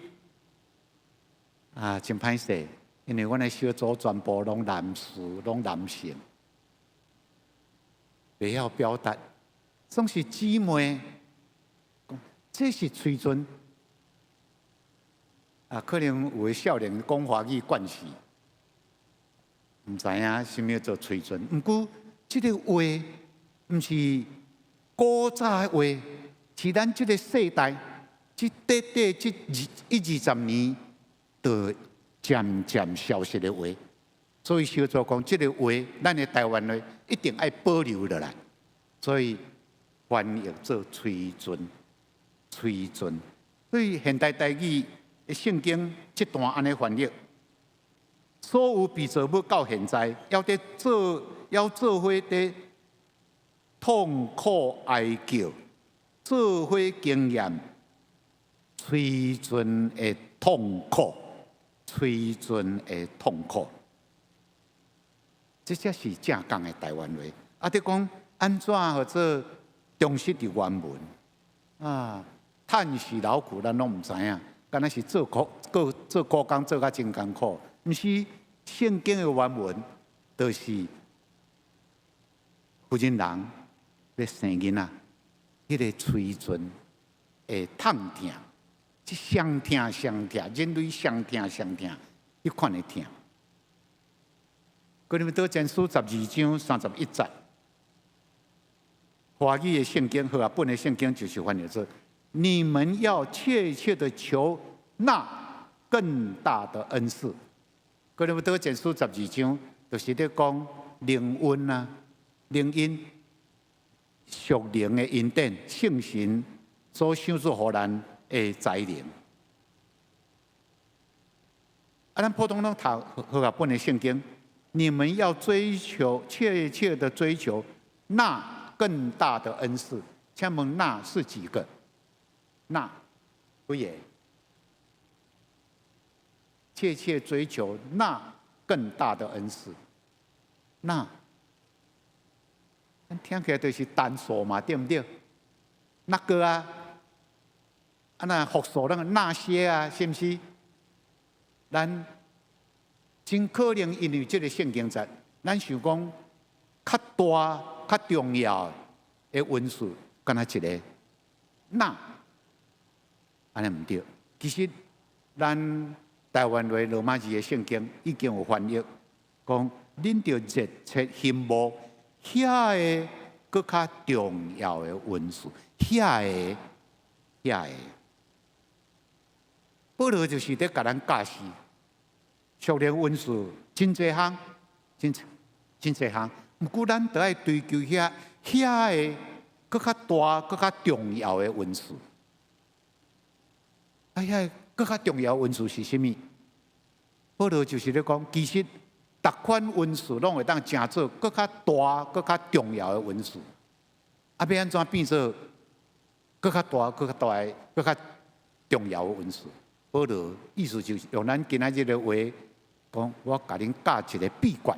啊，真歹勢，因為阮的小組全部攏男士，攏男性，袂曉表達，總是姊妹講，這是催陣。啊，可能有的少年講華語慣勢，毋知影啥物做催陣。毋過，這个話毋是古早的話，是咱這个世代，這短短這二一二十年，就漸漸消失的話。所以小組講，這个話，咱的台灣話一定愛保留落來。所以翻譯做催陣，催陣。所以現代台語聖經這段按呢翻譯，所有被造物到現在，猶佇做，猶做伙佇痛苦哀叫，做伙經驗催陣的痛苦，催陣的痛苦，這才是正港的台灣話。啊，佇講按怎號做忠實佇原文啊？嘆息勞苦，咱攏毋知影。敢若是做苦，做做苦工做甲真艱苦，毋是聖經的原文，就是婦人人欲生囡仔，彼个催陣會痛疼，這傷痛傷痛，人類傷痛傷痛，彼款的疼。哥林多前書十二章三十一節，華語的聖經和合本的聖經就是翻譯做：你們要切切的求那更大的恩賜。哥林多前書十二章就是咧講靈恩啊，靈恩屬靈的恩典，聖神所賞賜予咱的才能。啊，咱普通攏讀和合本的聖經，你們要追求，切切的追求那更大的恩賜。請問那是幾個？那幾個？切切追求那更大的恩賜。那，咱聽起來就是單數嘛，對毋對？那個啊，啊若複數那個那些啊，是毋是？咱真可能因為這个聖經節，咱想講較大、較重要的恩賜，敢若一个那，按呢毋對。其實咱台灣話羅馬字的聖經已經有翻譯，講恁著熱切欣慕遐个閣較重要的恩賜，遐个遐个。保羅就是佇共咱教示，屬靈恩賜真濟項，真真濟項。毋過咱著愛追求遐遐个閣較大、閣較重要的恩賜。啊，遐閣較重要恩賜是啥物？保羅就是咧講，其實逐款恩賜攏會當成做閣較大、閣較重要的恩賜。啊，欲按怎變做閣較大、閣較大、閣較重要的恩賜？保羅意思就是用咱今仔日的話講，我共恁教一个秘訣，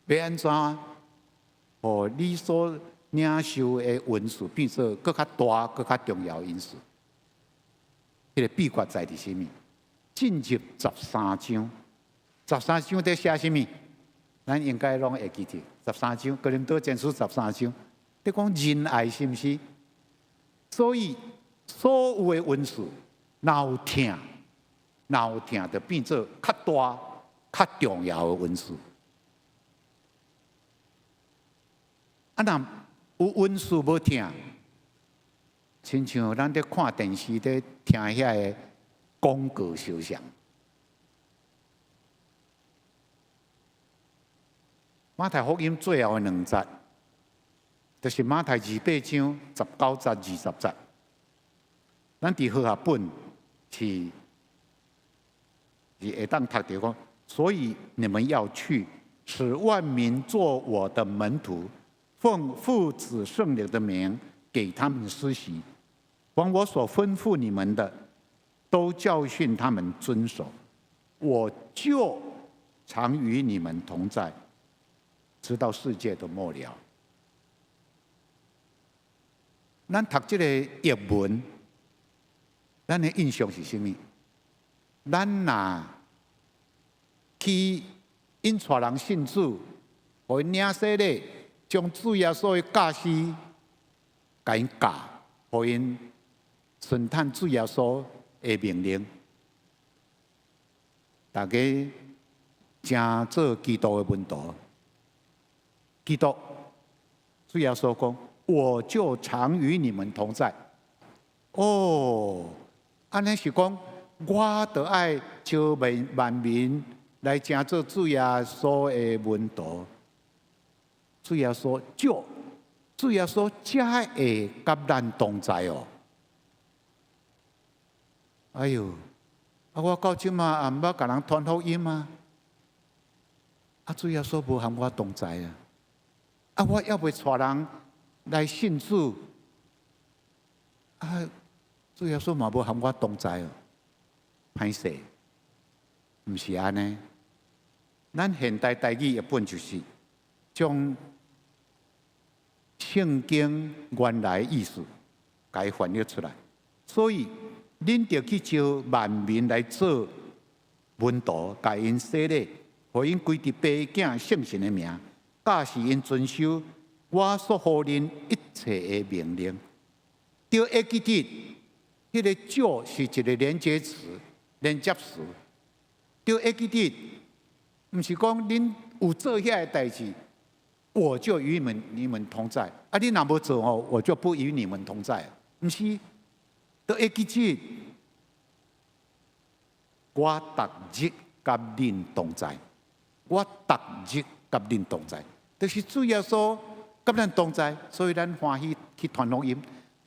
欲按怎，予你所領受的恩賜變做閣較大、閣較重要的恩賜？彼个秘訣在佇啥物？進入十三章，十三章佇寫啥物？咱應該攏會記得十三章，哥林多前書十三章，佇講仁愛是毋是？所以所有的恩賜，若有疼，若有疼，就變做較大、較重要的恩賜。啊，若有恩賜無疼，親像咱佇看電視、佇聽遐个廣告相像。馬太福音最後的兩節，就是馬太二八章十九節、二十節。咱佇和合本是是會當讀著講，所以你們要去，使萬民做我的門徒，奉父子聖靈的名給他們施洗，凡我所吩咐你們的，都教訓他們遵守。我就常與你們同在，直到世界的末了。咱讀這个譯文，咱的印象是啥物？咱若去引帶人信主，予𪜶領洗禮，將主耶穌的教示共𪜶教，予𪜶順趁主耶穌的命令，大家成做基督的門徒。基督主耶穌講：我就常與你們同在。哦，按呢是講，我著愛招萬萬民來成做主耶穌的門徒。主耶穌就，主耶穌才會佮咱同在哦。哎喲，啊我到這馬也毋捌共人傳福音啊！啊主耶穌無和我同在啊！啊我猶未帶人來信主，啊主耶穌嘛無和我同在哦。歹勢，毋是按呢。咱現代台語譯本就是將聖經原來意思共伊翻譯出來，所以恁著去招萬民來做門徒，共𪜶洗禮，予𪜶歸佇爸囝聖神的名，教示𪜶遵守我所予恁一切的命令。著會記得，彼个就是一个連接詞、連接詞。著會記得，毋是講恁有做遐个代誌，我就與你們同在。啊，你若無做吼，我就不與你們同在。毋是，著會記得，我逐日佮恁同在，我逐日佮恁同在，就是主耶穌佮咱同在，所以咱歡喜去傳福音。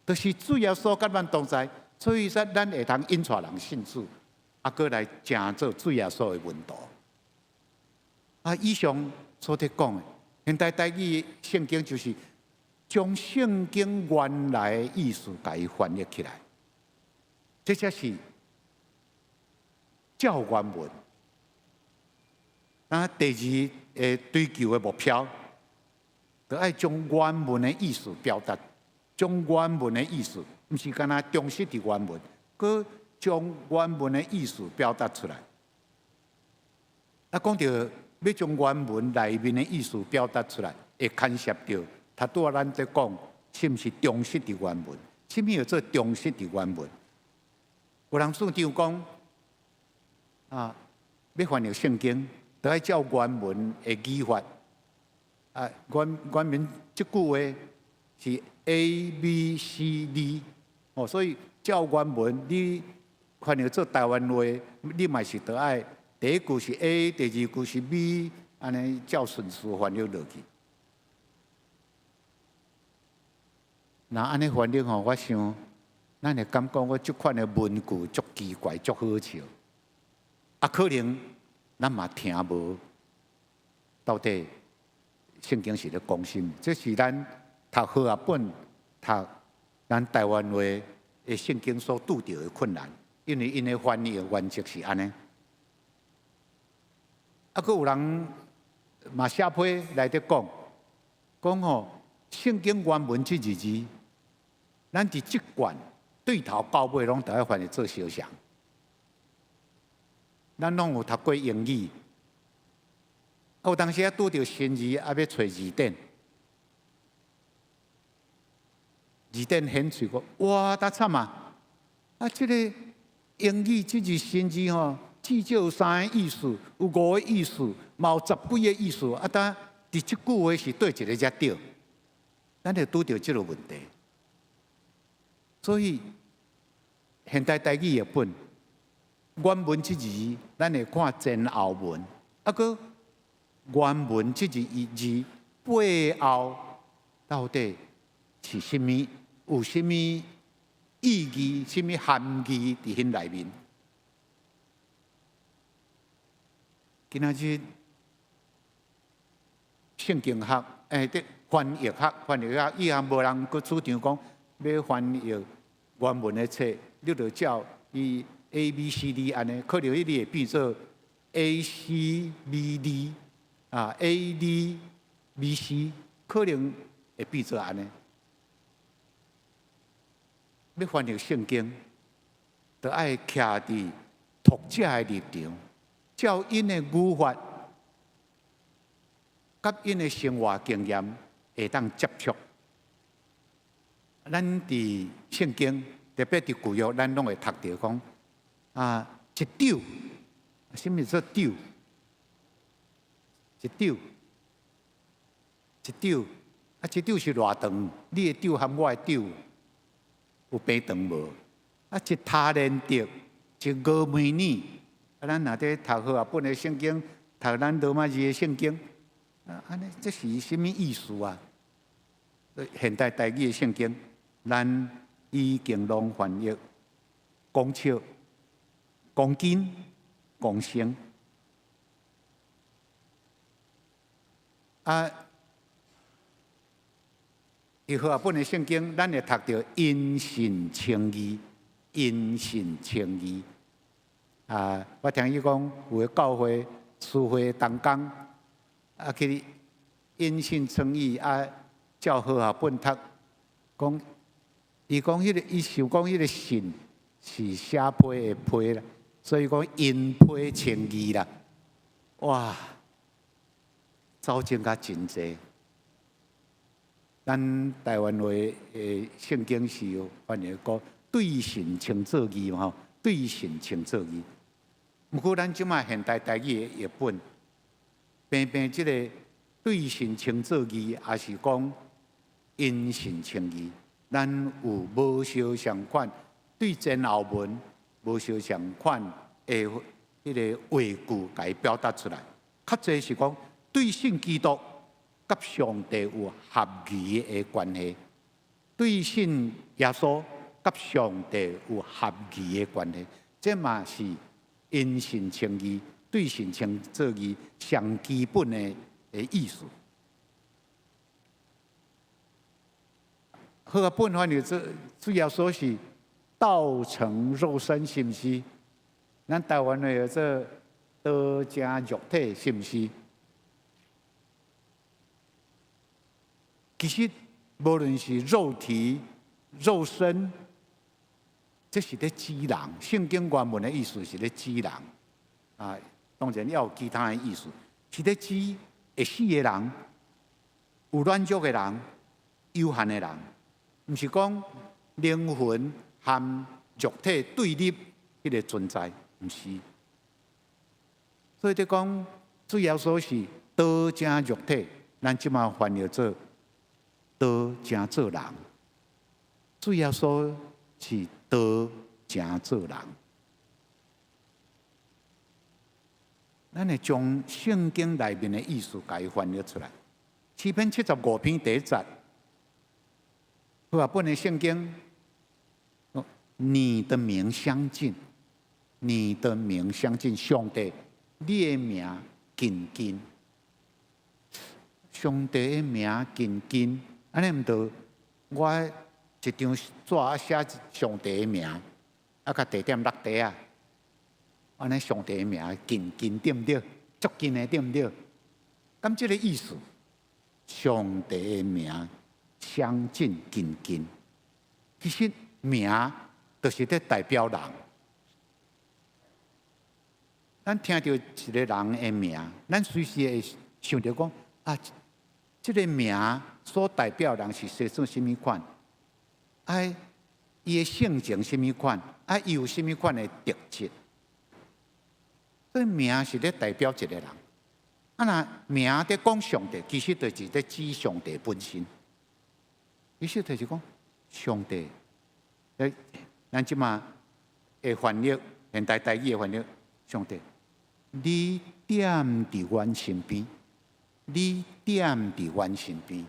就是主耶穌佮咱同在，所以說咱會通引帶人信主，啊，閣來成做主耶穌的門徒。啊，以上所佇講的，現代台語聖經就是將聖經原來的意思共伊翻譯起來，這才是照原文。啊，第二个追求的目標，著愛將原文的意思表達，將原文的意思，毋是干焦忠實佇原文，閣將原文的意思表達出來。啊，講著欲將原文內面的意思表達出來，會牽涉著，頭拄仔咱佇講，是毋是忠實佇原文？啥物叫做忠實佇原文？有人主張講，啊，欲翻譯聖經，著愛照原文的語法。啊，原原文這句話是 A B C D，哦，所以照原文，你翻譯做台灣話，你嘛是著愛第一句是 A，第二句是 B，按呢照順序翻譯落去。若按呢翻譯吼，我想，咱會感覺我這款的文句足奇怪、足好笑。啊，可能咱嘛聽無到底聖經是咧講啥物？這是咱讀和合本、讀咱台灣話的聖經所拄著的困難，因為𪜶的翻譯原則是按呢。啊，閣有人嘛寫批來咧講，講吼聖經原文這二字，咱佇這卷對頭到尾攏著愛翻譯做相像。咱攏有讀過英語，有當時啊拄著新字，啊欲揣字典，字典顯示講，哇，焦慘啊！啊，這个英語這字新字吼，至少有三个意思，有五个意思，嘛有十幾个意思。啊，焦佇這句話是佗一个才對？咱會拄著這个問題。所以現代台語譯本原文這字，咱會看前後文，啊，閣原文這字一字背後到底是啥物？有啥物意義？啥物含義佇彼內面？今仔日聖經學，欸，翻譯學，翻譯學以後無人閣主張講欲翻譯原文的冊，你著照伊 A、B、C、D 按呢，可能伊會變做 A、C、B、D 啊，A、D、B、C，可能會變做按呢。欲翻譯聖經，著愛徛佇讀者的立場，照𪜶的語法，佮𪜶的生活經驗會當接觸。咱佇聖經，特別佇舊約，咱攏會讀著講啊，一斗，啥物做斗？一斗，一斗，啊，一斗是偌長？你的斗和我的斗有平長無？啊，一他連得，一俄梅爾，啊，咱若佇讀和合本的聖經，讀咱羅馬字的聖經，啊，按呢，這是啥物意思啊？現代台語的聖經，咱已經攏翻譯公尺、公斤、公升。啊，佇和合本的聖經，咱會讀著因信稱義，因信稱義。啊，我聽伊講有个教會司會同工，啊去因信稱義啊，照和合本讀，講伊講彼个，伊想講彼个信是寫批的批啦，所以講因批稱義啦。哇，走鐘較真濟。咱台灣話的聖經是翻譯講對信稱做義嘛吼，對信稱做義。毋過咱這擺現代台語的譯本，平平這个對信稱做義，抑是講因信稱義，咱有無相仝款對前後文無相仝款的彼个話句，共伊表達出來。較濟是講對信基督佮上帝有合宜的關係，對信耶穌佮上帝有合宜的關係，這嘛是因信稱義、對信稱做義上基本的意思。和合本翻譯做主要說是道成肉身，是毋是？咱台灣話叫做道成肉體，是毋是？其實無論是肉體、肉身，這是咧指人。聖經原文的意思是咧指人啊，當然也有其他的意思，是咧指會死的人、有軟弱的人、有限的人，毋是講靈魂和肉體對立彼个存在，毋是。所以咧講，主耶穌是道成肉體，咱這擺翻譯做道成做人。主耶穌是道成做人。咱會將聖經內面的意思共伊翻譯出來。詩篇75篇第一節，和合本的聖經，你的名相近，你的名相近，上帝，你的名近近，上帝的名近近，按呢毋著我一張紙寫上帝的名，啊，共地點落地啊，按呢上帝的名近近對毋對？足近的對毋對？咁這个意思，上帝的名相近近近，其實名就是咧代表人。咱聽著一個人的名，咱隨時會想著講啊，這个名所代表人是生做啥物款？啊，伊的性情啥物款？啊，伊有啥物款的特質？這名是咧代表一個人。啊，若名佇講上帝，其實就是咧指上帝本身。其實就是講上帝。誒，咱這馬會翻譯現代台語的翻譯，上帝，你踮佇阮身邊，你踮佇阮身邊。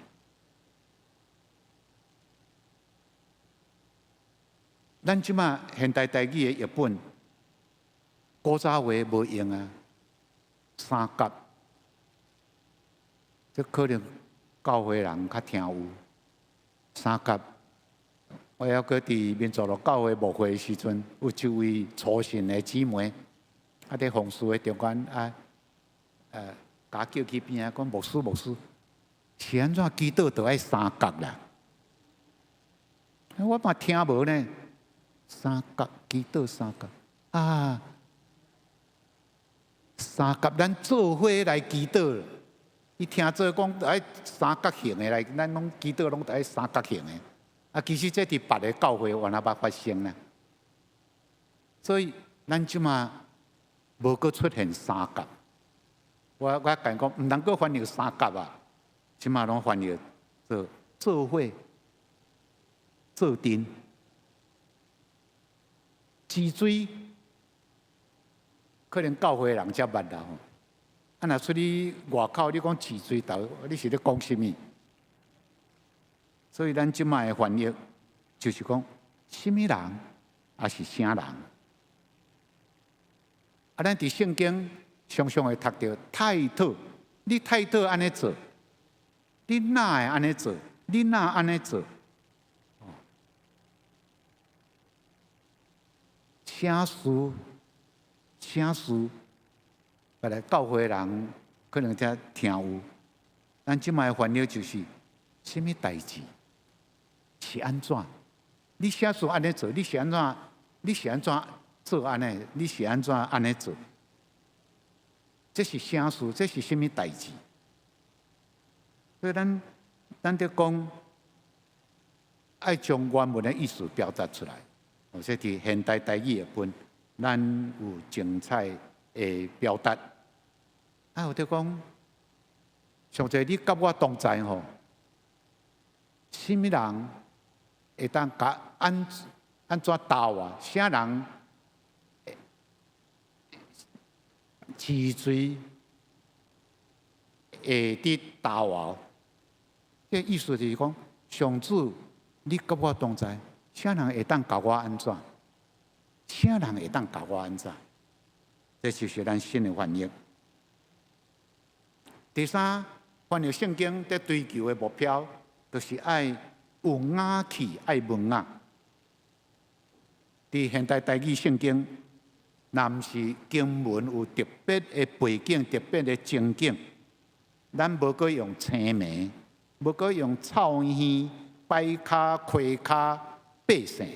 咱這馬現代台語的譯本，古早話無用啊，三角，這可能教會人較聽有三角。我猶閣佇民族路教會牧會的時陣，有一位粗信的姊妹，啊，佇奉事的中間啊，共我叫去邊仔講牧師牧師，是按怎祈禱都愛三角啦？我嘛聽無呢，三角祈禱三角啊，三角咱做伙來祈禱。伊聽做講愛三角形的來，咱攏祈禱攏愛三角形的。啊，其實這佇別个教會原來捌發生啦，所以咱這馬無閣出現三角。我共伊講，毋通閣翻譯三角啊，這馬攏翻譯做做伙、做陣、治水，可能教會人才捌啦吼。啊，若出去外口，你講治水頭，你是咧講啥物？所以咱這馬的翻譯就是講，啥物人，抑是啥人？啊，咱佇聖經常常會讀著態度，你態度按呢做，你哪會按呢做？你哪按呢做？啥事？啥事？本來教會人可能才聽有，咱這馬的翻譯就是啥物代誌？是按怎？你啥事按呢做？你是按怎？你是按怎做按呢？你是按怎按呢做？這是啥事？這是啥物代誌？所以咱佇講愛將原文的意思表達出來。哦，這佇現代台語的本，咱有精彩的表達。啊，有佇講，上帝你佮我同在吼，啥物人會當共按按怎鬥啊？啥人治水會佇鬥啊？這意思就是講，上主你佮我同在，啥人會當共我按怎？啥人會當共我按怎？這就是咱新的翻譯。第三，翻譯聖經佇追求的目標，就是愛有雅氣，愛文雅。佇現代台語聖經，若毋是經文有特別的背景、特別的情景，咱無閣用青梅，無閣用臭耳、擺跤、開跤、百姓，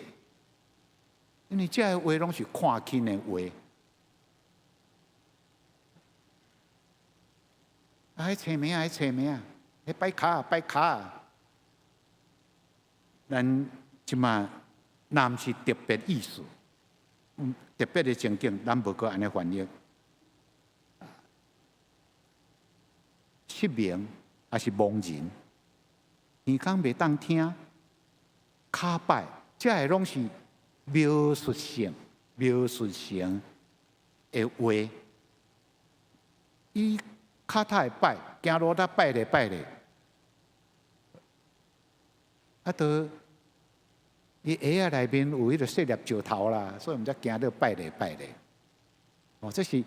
因為這个話攏是看輕的話。啊，彼青梅啊，彼青梅啊，彼擺跤啊，擺跤啊。咱這馬若毋是特別意思，特別的情景，咱無閣按呢翻譯。失明抑是盲人，耳孔袂當聽，跤擺，這个攏是描述性、描述性的話。伊跤頭會擺，行路才擺咧擺咧，啊，都伊鞋仔內面有彼个細粒石頭啦，所以毋才行得擺咧擺咧。哦，這是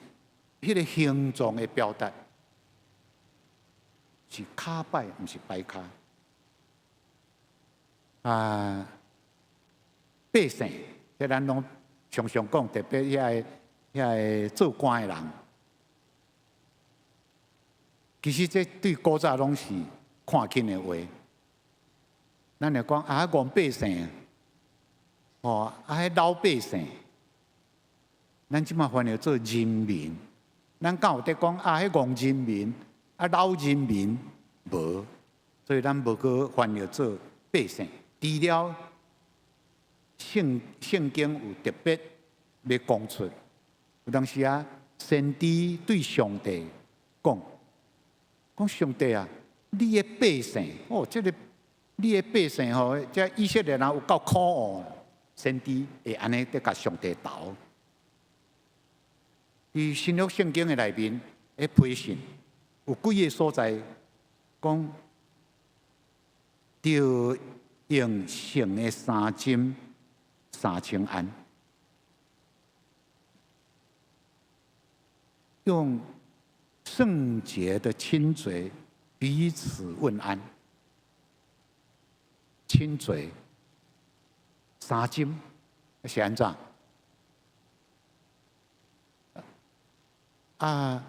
彼个形狀的表達，是跤擺，毋是擺跤。啊，百姓，這咱攏常常講，特別遐個做官的人，其實這對古早攏是看輕的話。咱會講啊，戇百姓，哦，啊，彼老百姓，咱這馬翻譯做人民，咱敢有得講啊？彼戇人民，啊老人民，無，所以咱無閣翻譯做百姓。除了聖經有特別欲講出，有當時啊，先知對上帝講，講上帝啊，你的百姓，哦，這个你的百姓吼，這以色列人有夠可惡，先知會按呢佇共上帝投。佇新約聖經的內面，的批信有幾个所在講，著用聖的三針三請安，用聖潔的親嘴彼此問安，親嘴三針是按怎？啊，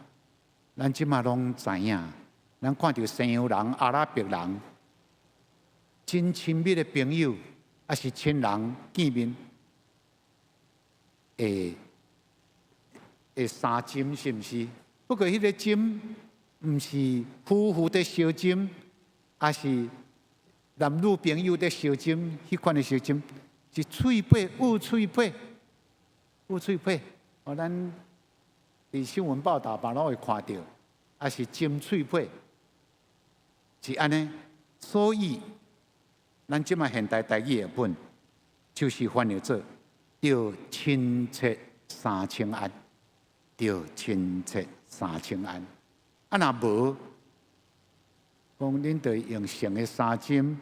咱這馬攏知影，咱看著西洋人、阿拉伯人，真親密的朋友，抑是親人見面，會相針是毋是？不過彼个針毋是夫婦佇相針，抑是男女朋友佇相針，彼款的相針是喙皮、捂喙皮、捂喙皮。哦，咱佇新聞報道嘛攏會看著，抑是針喙皮，是按呢。所以，咱這馬現代台語的本，就是翻譯做著親切三請安，著親切三請安。啊，若無，講恁著用聖的三針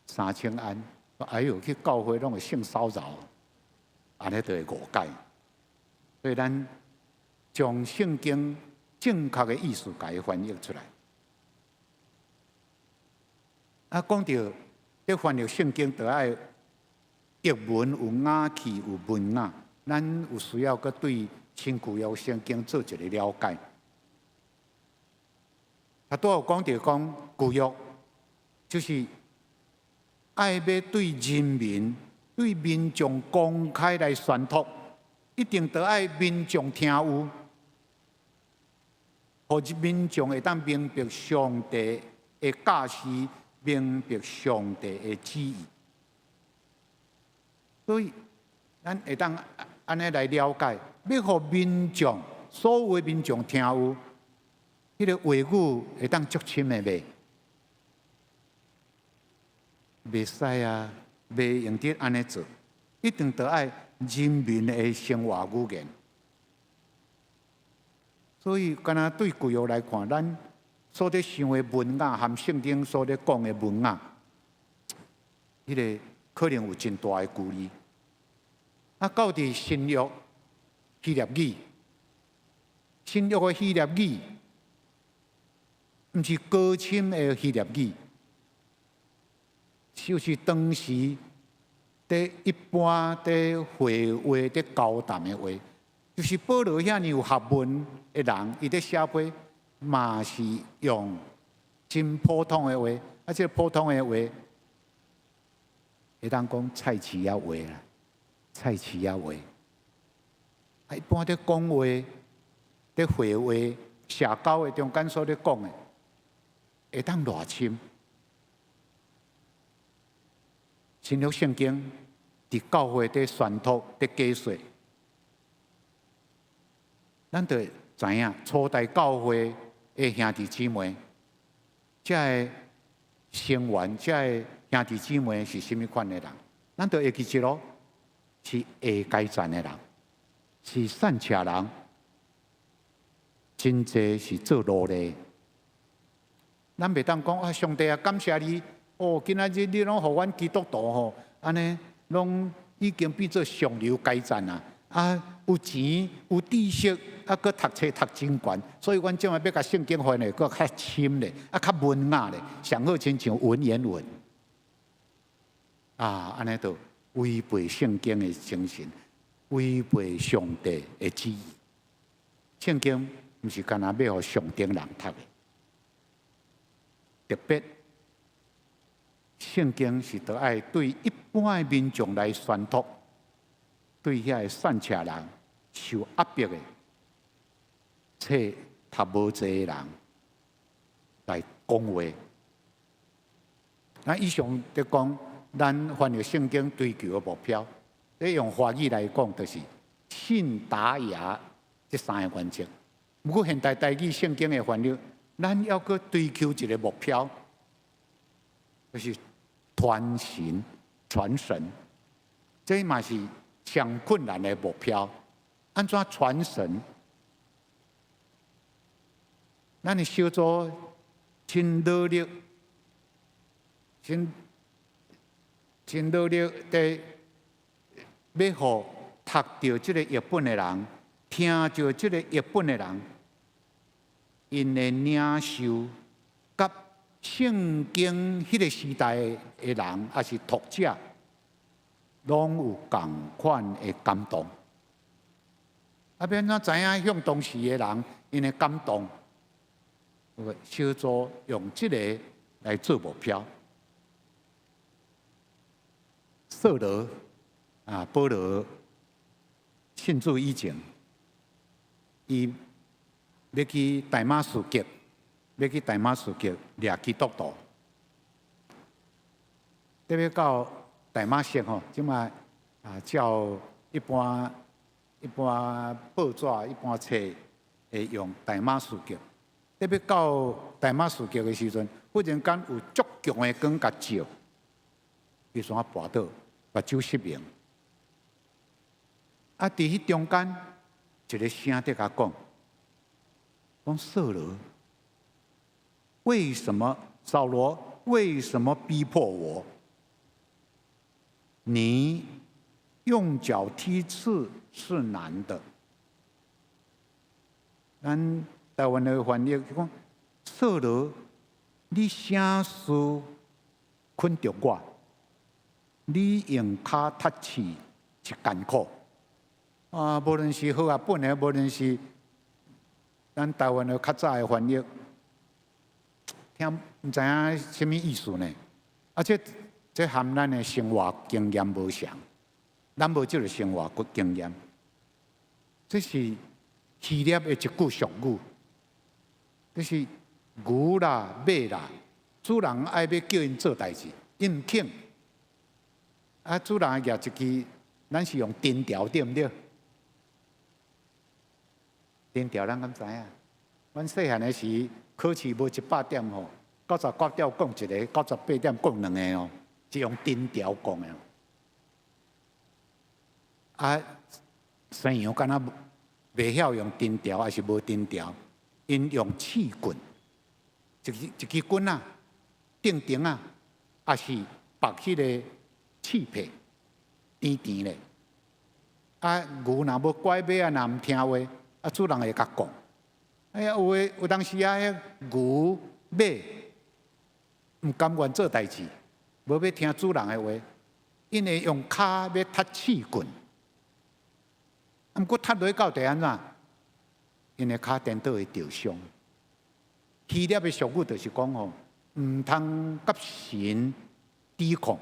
三請安，哎喲，去教會攏會性騷擾，按呢就會誤解。所以咱將聖經正確的意思共伊翻譯出來。啊，講著咧翻譯聖經，著愛譯文有雅氣有文雅，咱有需要閣對新舊約聖經做一个了解。啊，拄有講著講舊約，就是愛欲對人民、對民眾公開來宣讀，一定著愛民眾聽有，予民眾會當明白上帝的教示，明白上帝的旨意。所以，咱會當按呢來了解，欲予民眾所有的民眾聽有，彼个話語會當足深的袂？袂使啊，袂用得按呢做，一定著愛人民的生活語言。所以，敢若對舊約來看，咱所咧想的文雅，含聖經所咧講的文雅，彼个可能有真大的距離。啊，到佇新約希臘語，新約的希臘語，毋是高深的希臘語，就是當時佇一般佇會話、佇交談的話，就是保羅遐爾有學問的人，伊佇寫批嘛是用真普通的話，啊，這个普通的話，會當講菜市仔話啦，菜市仔話。啊，一般佇講話、佇會話、社交的中間所咧講的，會當偌深？新約聖經佇教會佇宣讀、佇解說，咱就知影初代教會的兄弟姊妹，這个成員、這个兄弟姊妹是啥物款的人？咱就會記得咯，是下階層的人，是散赤人，真濟是做奴隸。咱袂當講啊，上帝啊，感謝你哦！今仔日你攏予阮基督徒吼，按呢攏已經變做上流階層啊！啊，有錢有知識，啊，閣讀冊讀真懸，所以阮這擺欲共聖經翻譯閣較深咧，啊，較文雅咧，上好親像文言文啊，按呢就違背聖經的精神，違背上帝的旨意。聖經毋是干焦欲予上等人讀的。特別聖經是著愛對一般的民眾來宣讀，對遐个散赤人、受壓迫的、冊讀無濟的人來講話。那以上就講，咱翻譯聖經追求的目標，你用華語來講，就是信達雅這三个原則。毋過現代台語聖經的翻譯，咱猶閣追求一個目標，就是傳神、傳神，這嘛是上困難的目標。按怎傳神？咱的小組真努力，真真努力佇欲予讀著這个譯本的人，聽著這个譯本的人，𪜶的領受，佮聖經彼个時代的人，抑是讀者，攏有仝款的感動。啊，欲按怎知影向當時的人𪜶的感動？小組用這个來做目標。掃羅啊，保羅信主以前，伊欲去大馬士革，欲去大馬士革掠基督徒，特別到大馬色吼，這擺啊，照一般一般報紙、一般冊會用大馬士革。特別到大馬士革的時陣，忽然間有足強的光共照，伊煞跋倒，目睭失明。啊，佇彼中間，一个聲佇共講，講掃羅，為什麼掃羅為什麼逼迫我？你用腳踢刺是難的。咱台灣的翻譯就講，掃羅，你啥事困著我？你用跤踢刺是艱苦。啊，無論是和合本的，無論是咱台灣的較早的翻譯，聽毋知影啥物意思呢？啊，這這和咱的生活經驗無相，咱無這个生活經驗。這是希臘的一句俗語，這是牛啦、馬啦，主人愛欲叫𪜶做代誌，𪜶毋肯。啊，主人舉一支，咱是用藤條對毋對？藤條咱敢知影？阮細漢的時考試無100點吼，99點講一个，98點講兩个哦，是用藤條講的。啊，西洋敢若袂曉用藤條，抑是無藤條，𪜶用刺棍，一支一支棍仔，釘釘仔，抑是縛彼个刺皮，甜甜咧。啊，牛若無乖，馬仔若毋聽話，啊，主人會共講。哎呀，有的有當時啊，彼牛馬毋甘願做代誌，無欲聽主人的話，𪜶會用跤欲踢刺棍。毋過踢落到底按怎？𪜶的跤顛倒會著傷。希臘的俗語就是講吼，毋通佮神抵抗，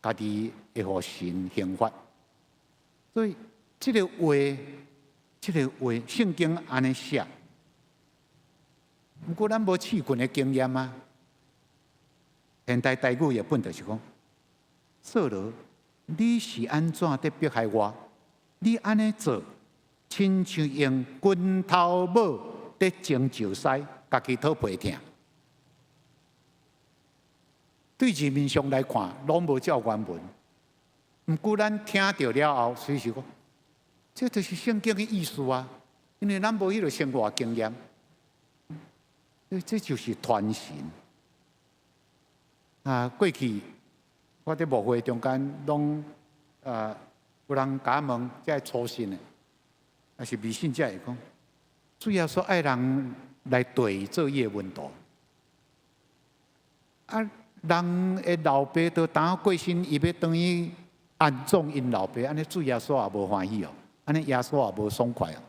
家己會予神刑罰。所以這个話，這个話，聖經按呢寫。毋過咱無刺棍的經驗啊。現代台語譯本就是講，掃羅，你是按怎佇迫害我？你按呢做，親像用拳頭母佇舂石師，家己討皮疼。對字面上來看，攏無照原文。毋過咱聽著了後，隨時講，這就是聖經的意思啊！因為咱無彼个生活經驗，這就是傳神。啊，過去我佇牧會中間，攏有人共我問，這个初信的，抑是未信者會講，主耶穌愛人來綴做伊的門徒。啊，人的老爸都當過身，伊欲轉去安葬𪜶老爸，按呢主耶穌也無歡喜哦，按呢耶穌也無爽快哦。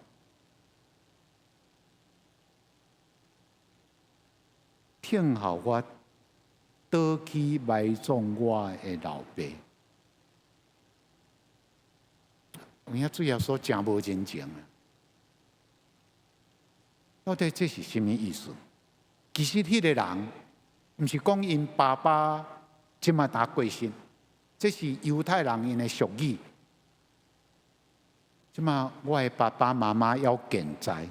聽候我倒去埋葬我的老爸，有影主耶穌誠無人情啊！到底這是啥物意思？其實彼个人毋是講𪜶爸爸這馬當過身，這是猶太人𪜶的俗語。這馬我的爸爸媽媽猶健在，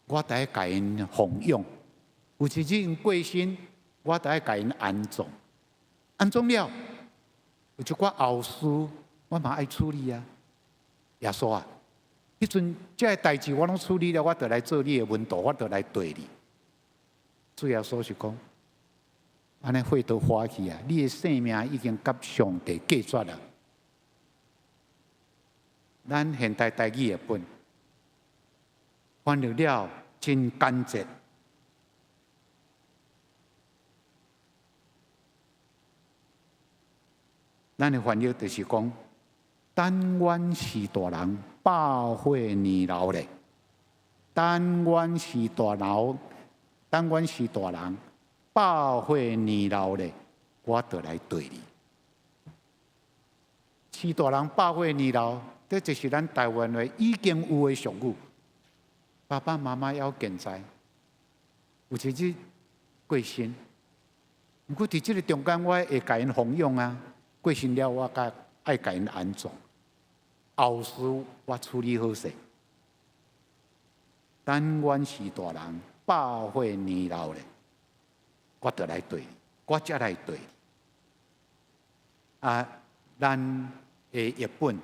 我得共𪜶奉養。有一日𪜶過身，我得共𪜶安葬。安葬了，有一寡後事，我嘛愛處理啊。耶穌啊，彼陣這个代誌我攏處理了，我就來做你的門徒，我就來綴你。主耶穌是講，按呢火都歡喜啊！你的性命已經佮上帝隔絕啦。咱現代台語的本翻譯了真簡潔。咱的翻譯就是講，但願是大人百歲年老咧，但願是大老，但願是大人百歲年老咧，我就來綴你。是大人百歲年老，這就是咱台灣話已經有的俗語。爸爸媽媽猶健在，有一日過身，毋過佇這个中間，我會共𪜶奉養啊。過身了，我較愛共𪜶安葬，後事我處理好勢。但願是大人百歲年老咧，我就來綴你，我才來綴你。啊，咱的譯本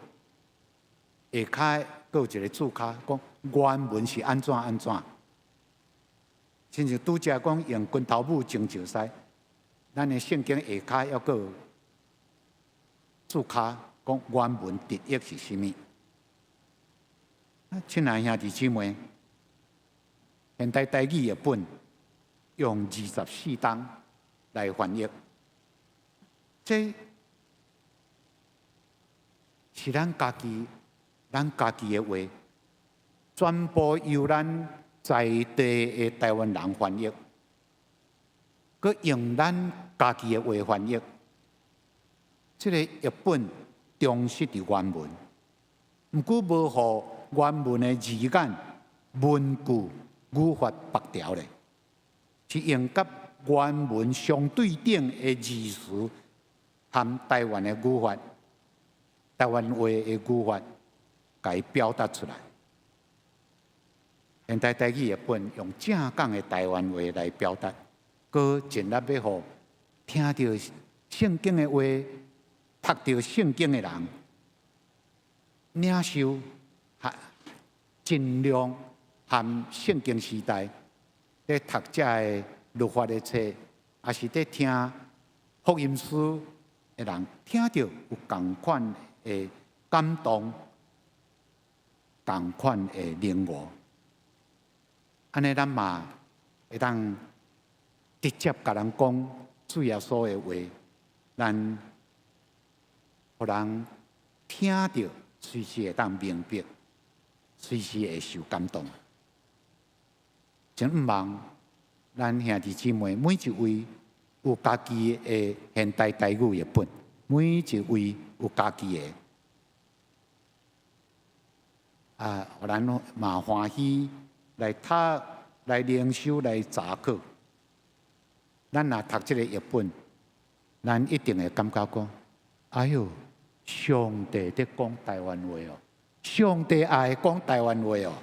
下跤閣有一个注跤，講原文是按怎按怎。親像拄才講用拳頭母種石屎，咱的聖經下跤猶閣有注跤，講原文直譯是啥物。親愛兄弟姊妹，現代台語譯本用24冬來翻譯，這是咱家己的話，全部由咱在地的台灣人翻譯，閣用咱家己的話翻譯。這个譯本忠實佇原文，毋過無予原文的字眼、文句、語法縛牢咧，是用佮原文相對等的字詞，含台灣的語法、台灣話的語法，共伊表達出來。現代台語譯本用正港的台灣話來表達，閣盡力欲予聽著聖經的話、讀著聖經的人，領受，盡量含聖經時代咧讀這个律法的冊，抑是咧聽福音書的人，聽著有仝款的感動，仝款的領悟。按呢，咱嘛會當直接共人講主耶穌的話，咱予人聽著，隨時會當明白，隨時會受感動。真毋望咱兄弟姊妹每一位有家己的現代台語譯本，每一位有家己的，啊，予咱嘛歡喜來讀、來靈修、來查考。咱若讀這个譯本，咱一定會感覺講：哎喲，上帝佇講台灣話哦！上帝也會講台灣話哦！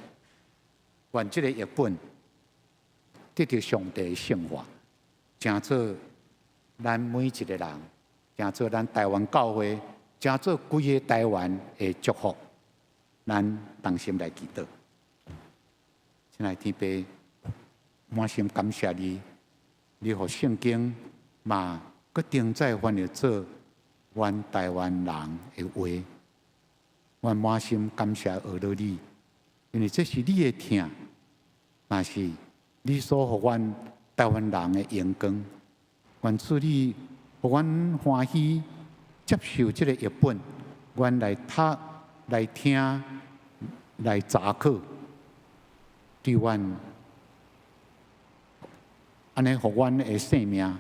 願這个譯本得著上帝的聖化，成做咱每一个人，成做咱台灣教會，成做規个台灣的祝福。咱同心來祈禱。親愛天父，滿心感謝你，你予聖經嘛，閣重再翻譯做阮台灣人的話。阮滿心感謝阿勒你，因為這是你的疼，嘛是你所予阮台灣人的榮光。願主你予阮歡喜接受這個譯本，阮來讀、來聽、來查考，對阮按呢，予阮的生命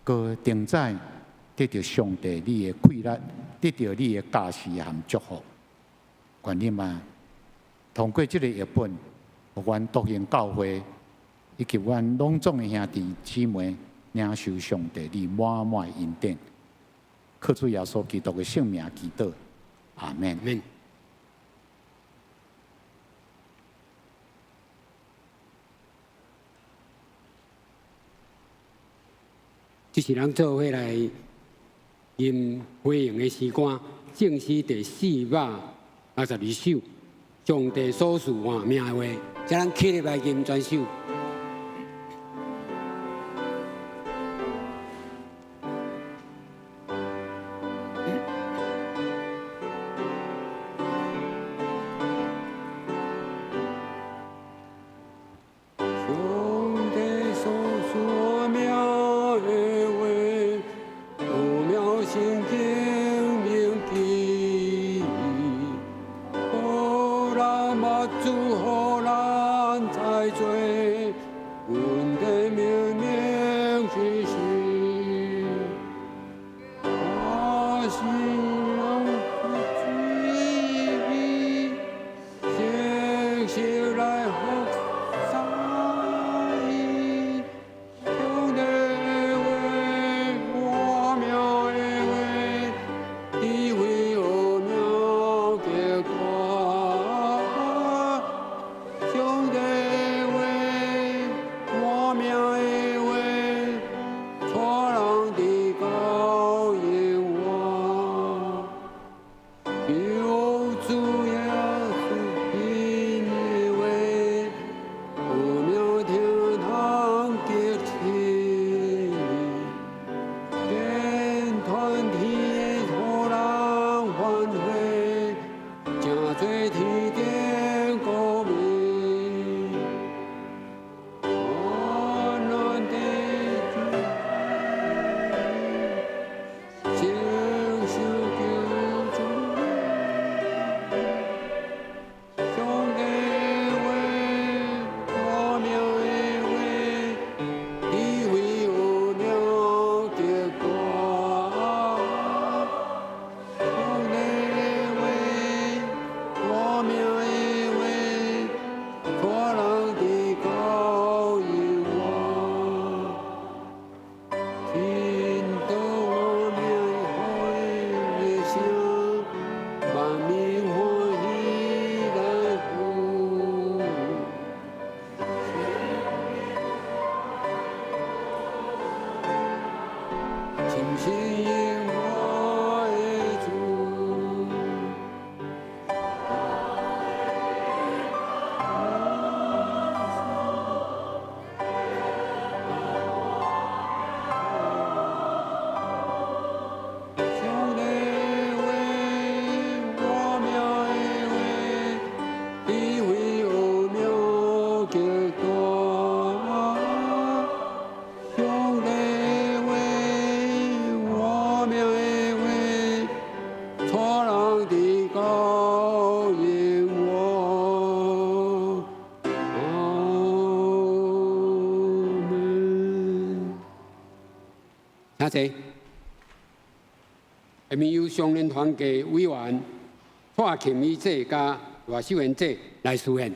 閣重再得著上帝你的快樂，得著你的教示和祝福。願你嘛通過這個譯本，予阮獨行教會以及阮攏總的兄弟姊妹領受上帝你滿滿的恩典。靠主耶穌基督的聖名祈禱，阿門。阿門。這是咱做伙來吟回應的詩歌，聖詩第462首，上帝所賜活命的話，請咱起立來吟全首。上帝所賜活命的話，奧妙聖經銘記，予咱目珠，予咱知罪，阮的明明之時，我是人之美，誠實來服侍伊，上帝話，活命的話，智慧奧妙極大。上帝話，活命的話，帶人佇到永活。求主耶穌的話，奧妙天堂極深，天團體予人歡喜，成做天頂光明。咱的主，承受救主。上帝話，活命的話，智慧奧妙極大。上帝話，活命的話，帶人佇到永活。聽到活命的聲，萬民歡喜來赴。深信永活的主。上帝話，活命的話，智慧奧妙極大。上帝話，活命的話，帶人佇到永活。阿門。請坐。下面由上年團契委員蔡琴美姐佮賴秀賢姐來示獻。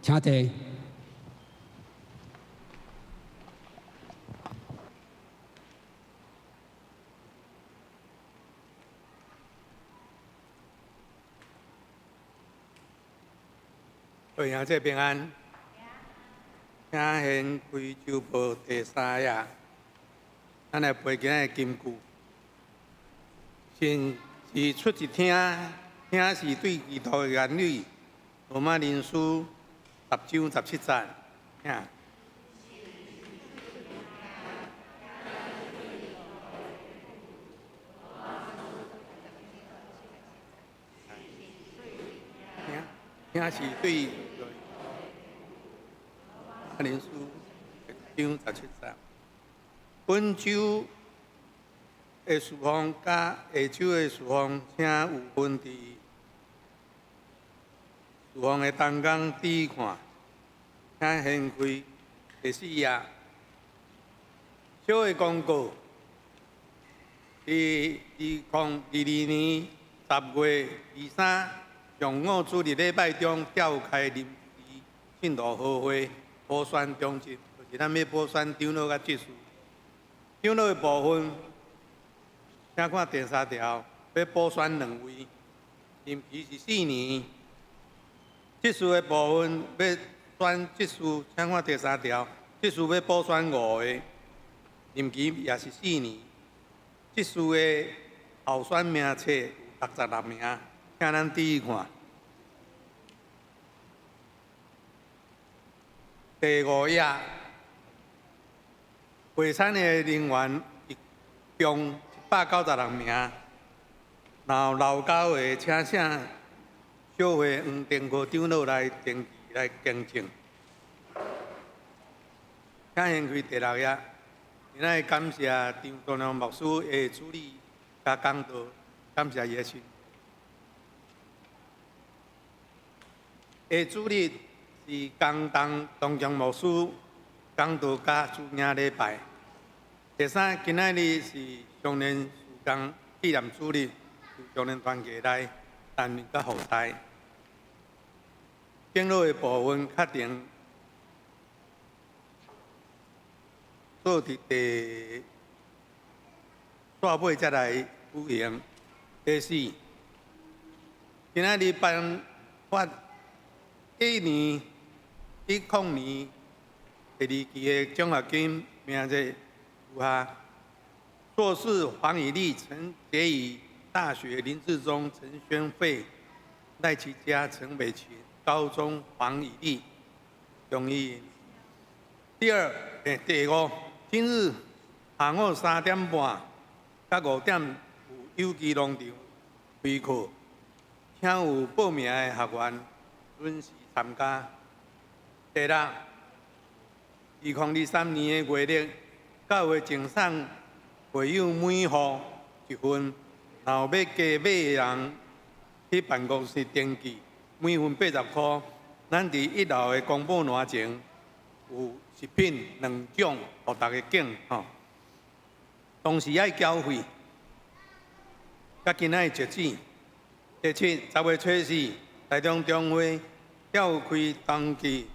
請坐。各位兄弟平安，請掀開周報第三頁，咱來背今仔的金句。信是出自聽，聽是對基督的言語。羅馬人書10章17節，聽。聽是對羅馬人書10章17節。本週的事奉佮下週的事奉，請有份佇事奉的同工注意看，請掀開第四頁。小的公告，佇2022年10月23上午主日禮拜中召開臨時信徒和會，補選長執，就是咱欲補選長老佮執事。長老的部分，請看第三條，欲補選兩位，任期是四年。執事的部分欲選執事，請看第三條，執事欲補選五個，任期也是四年。執事的候選名冊有66名，請咱注意看。第五頁，會參的人員一共196名，然後老交的請請小會黃定國長老來登記來更正。請掀開第六頁，今仔日感謝張東良牧師的主理佮講道，感謝伊的辛苦。下主日是江東東強牧師講道佮主領禮拜。第三，今仔日是常年事工紀念主日，由常年團契來擔任佮服侍。長老的部分確定做佇第煞尾才來舉行。第四，今仔日頒發1年10年第二期的獎學金，名字如下：碩士黃以利、陳潔儀，大學林志忠、陳宣費、賴啟嘉、陳美琴，高中黃以利，容易。第二，第五，今日下午3點半到5點有有機農場開課，請有報名的學員準時參加。第六，2023年的月曆，教會贈送會友每戶一份，若有欲加買的人去辦公室登記，每份80箍。咱佇一樓的公布欄前有食品兩種，予大家揀吼。同時愛繳費，佮今仔日截止。第七，10月初四，台中中會召開冬季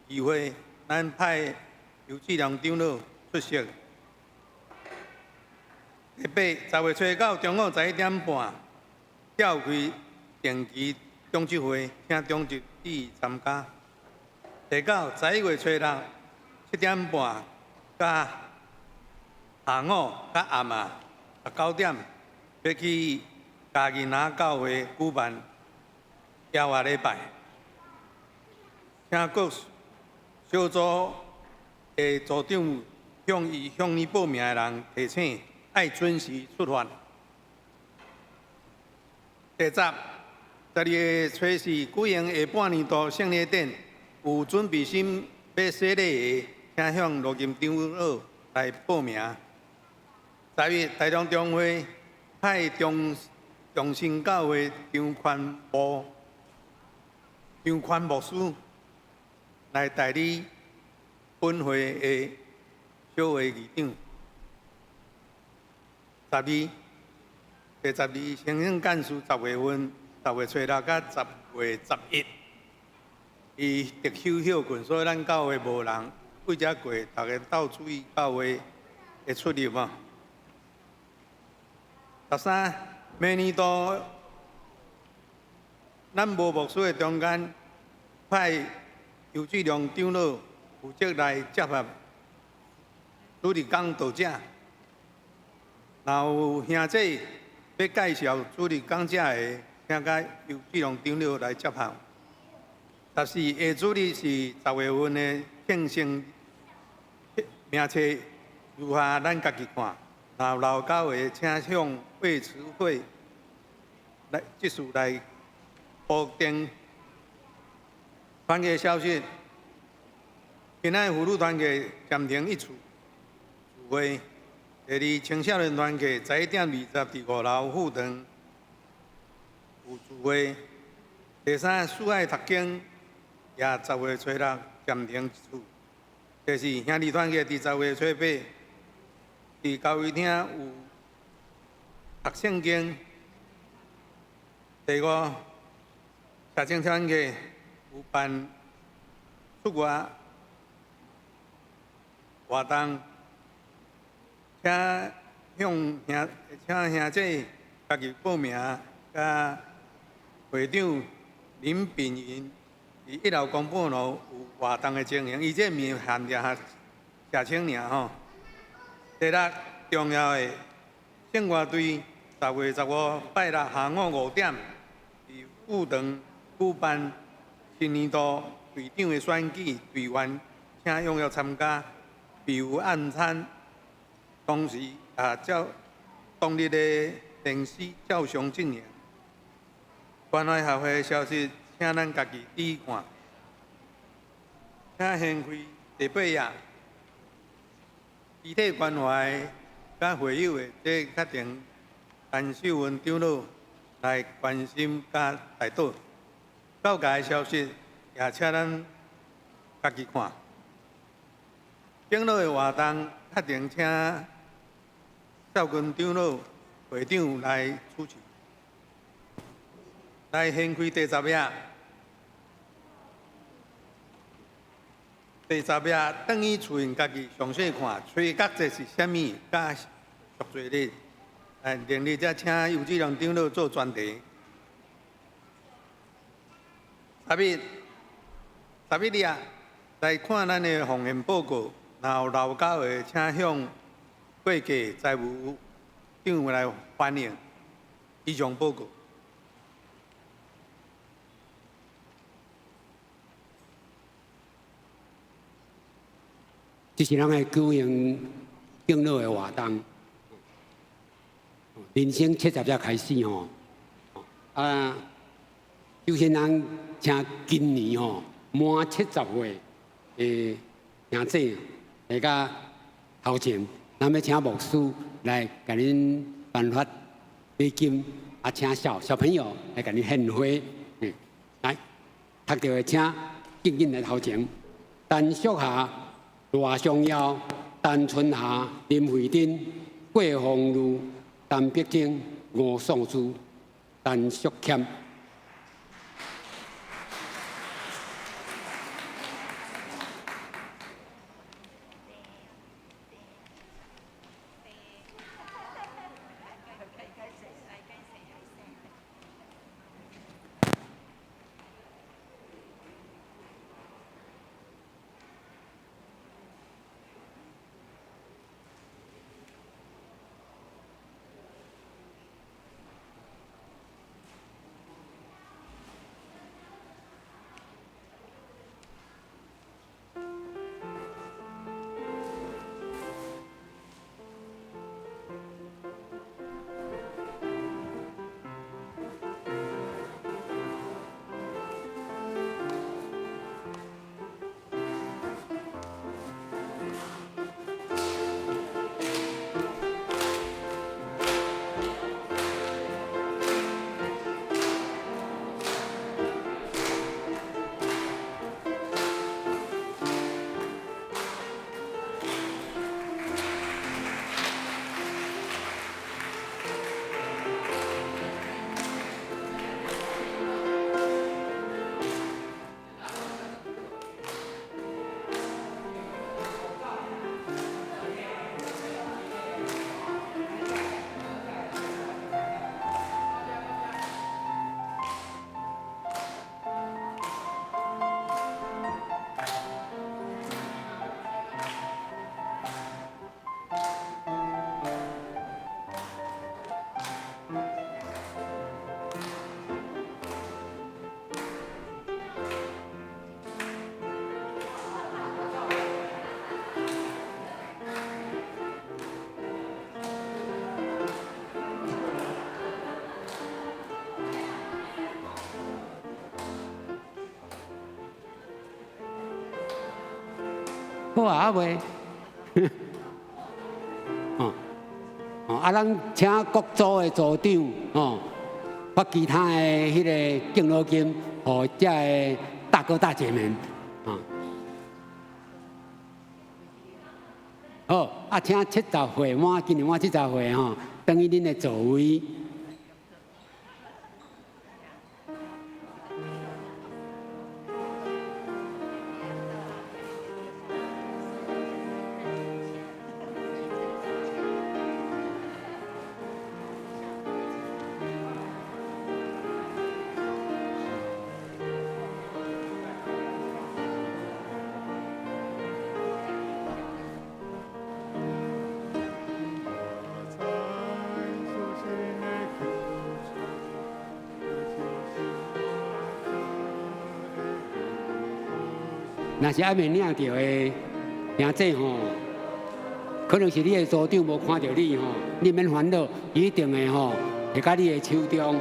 議會，咱派尤志良長老出席。第八，10月初九中午11點半，召開定期長執會，請長執注意參加。第九，11月初六7點半，佮下午佮暗啊19點，欲去嘉義南教會舉辦邀約禮拜，請各小組的組長向伊報名的人提醒，愛準時出發。第十，12月初四舉行下半年度聖禮典，有準備心欲洗禮的，請向羅金長老來報名。11，台中中會派中新教會張寬牧師來代理本會的小會議長。12，第12，先生幹事10月份，10月初六佮10月11，伊特休歇睏，所以咱教會無人對遮過，逐家鬥注意教會的出入啊。十三，明年度咱無牧師的中間，派游志良長老負責來接合主日講道者。若有兄弟欲介紹主日講者的，請共游志良長老來接合。十四，下主日是10月份的慶生名冊如下，咱家己看。若有老教的，請向維持會來執事來報定。團契消息，今仔婦女團契暫停一次聚會。第二，青少年團契11:20佇5樓副堂有聚會。第三，四愛讀經也10月初6暫停一次。第四，兄弟團契佇10月初8佇教會廳有讀聖經。第五，社青團契有辦出外活動。請向兄，請兄姐家己報名，佮會長林炳雲佇一樓公布樓有活動的情形，伊這名限定社青爾吼。第六，重要的聖歌隊10月15拜六下午5點，佇副堂舉辦新年度隊長的選舉，隊員請踴躍參加，備有晚餐。同時也照當日的電視照常進行。關懷協會的消息，請咱家己注意看。請掀開第八頁，肢體關懷佮會友的，這確定陳秀文長老來關心佮代禱。教界的消息也請咱家己看。長老的活動確定請邵軍長老會長來主持。來掀開第十頁，第十頁轉去厝𪜶家己詳細看，吹角節是啥物？佮贖罪日。來，明日才請游志良長老做專題。11，11頁來看咱的奉獻報告，若有漏交的，請向會計財務長來反映。以上報告。這是咱的舉行敬老的活動，人生70才開始吼，啊，首先咱請今年吼滿70歲的兄姊來到頭前，咱欲請牧師來共恁頒發禮金，啊，請小小朋友來共恁獻花，來，讀著的請緊緊來頭前，陳淑霞、賴尚耀、陳春霞、林慧珍、郭鳳如、陳碧晶、吳素珠、陳淑謙。好啊，啊未？哦哦，啊，咱請各組的組長哦，發其他的彼个敬老金，予遮个大哥大姐們，啊。好，啊，請七十歲滿，今年滿70歲吼，轉去恁的座位。若是還未領著的兄弟吼，可能是你的組長無看著你吼，你免煩惱，伊一定會吼，會佮你的手中。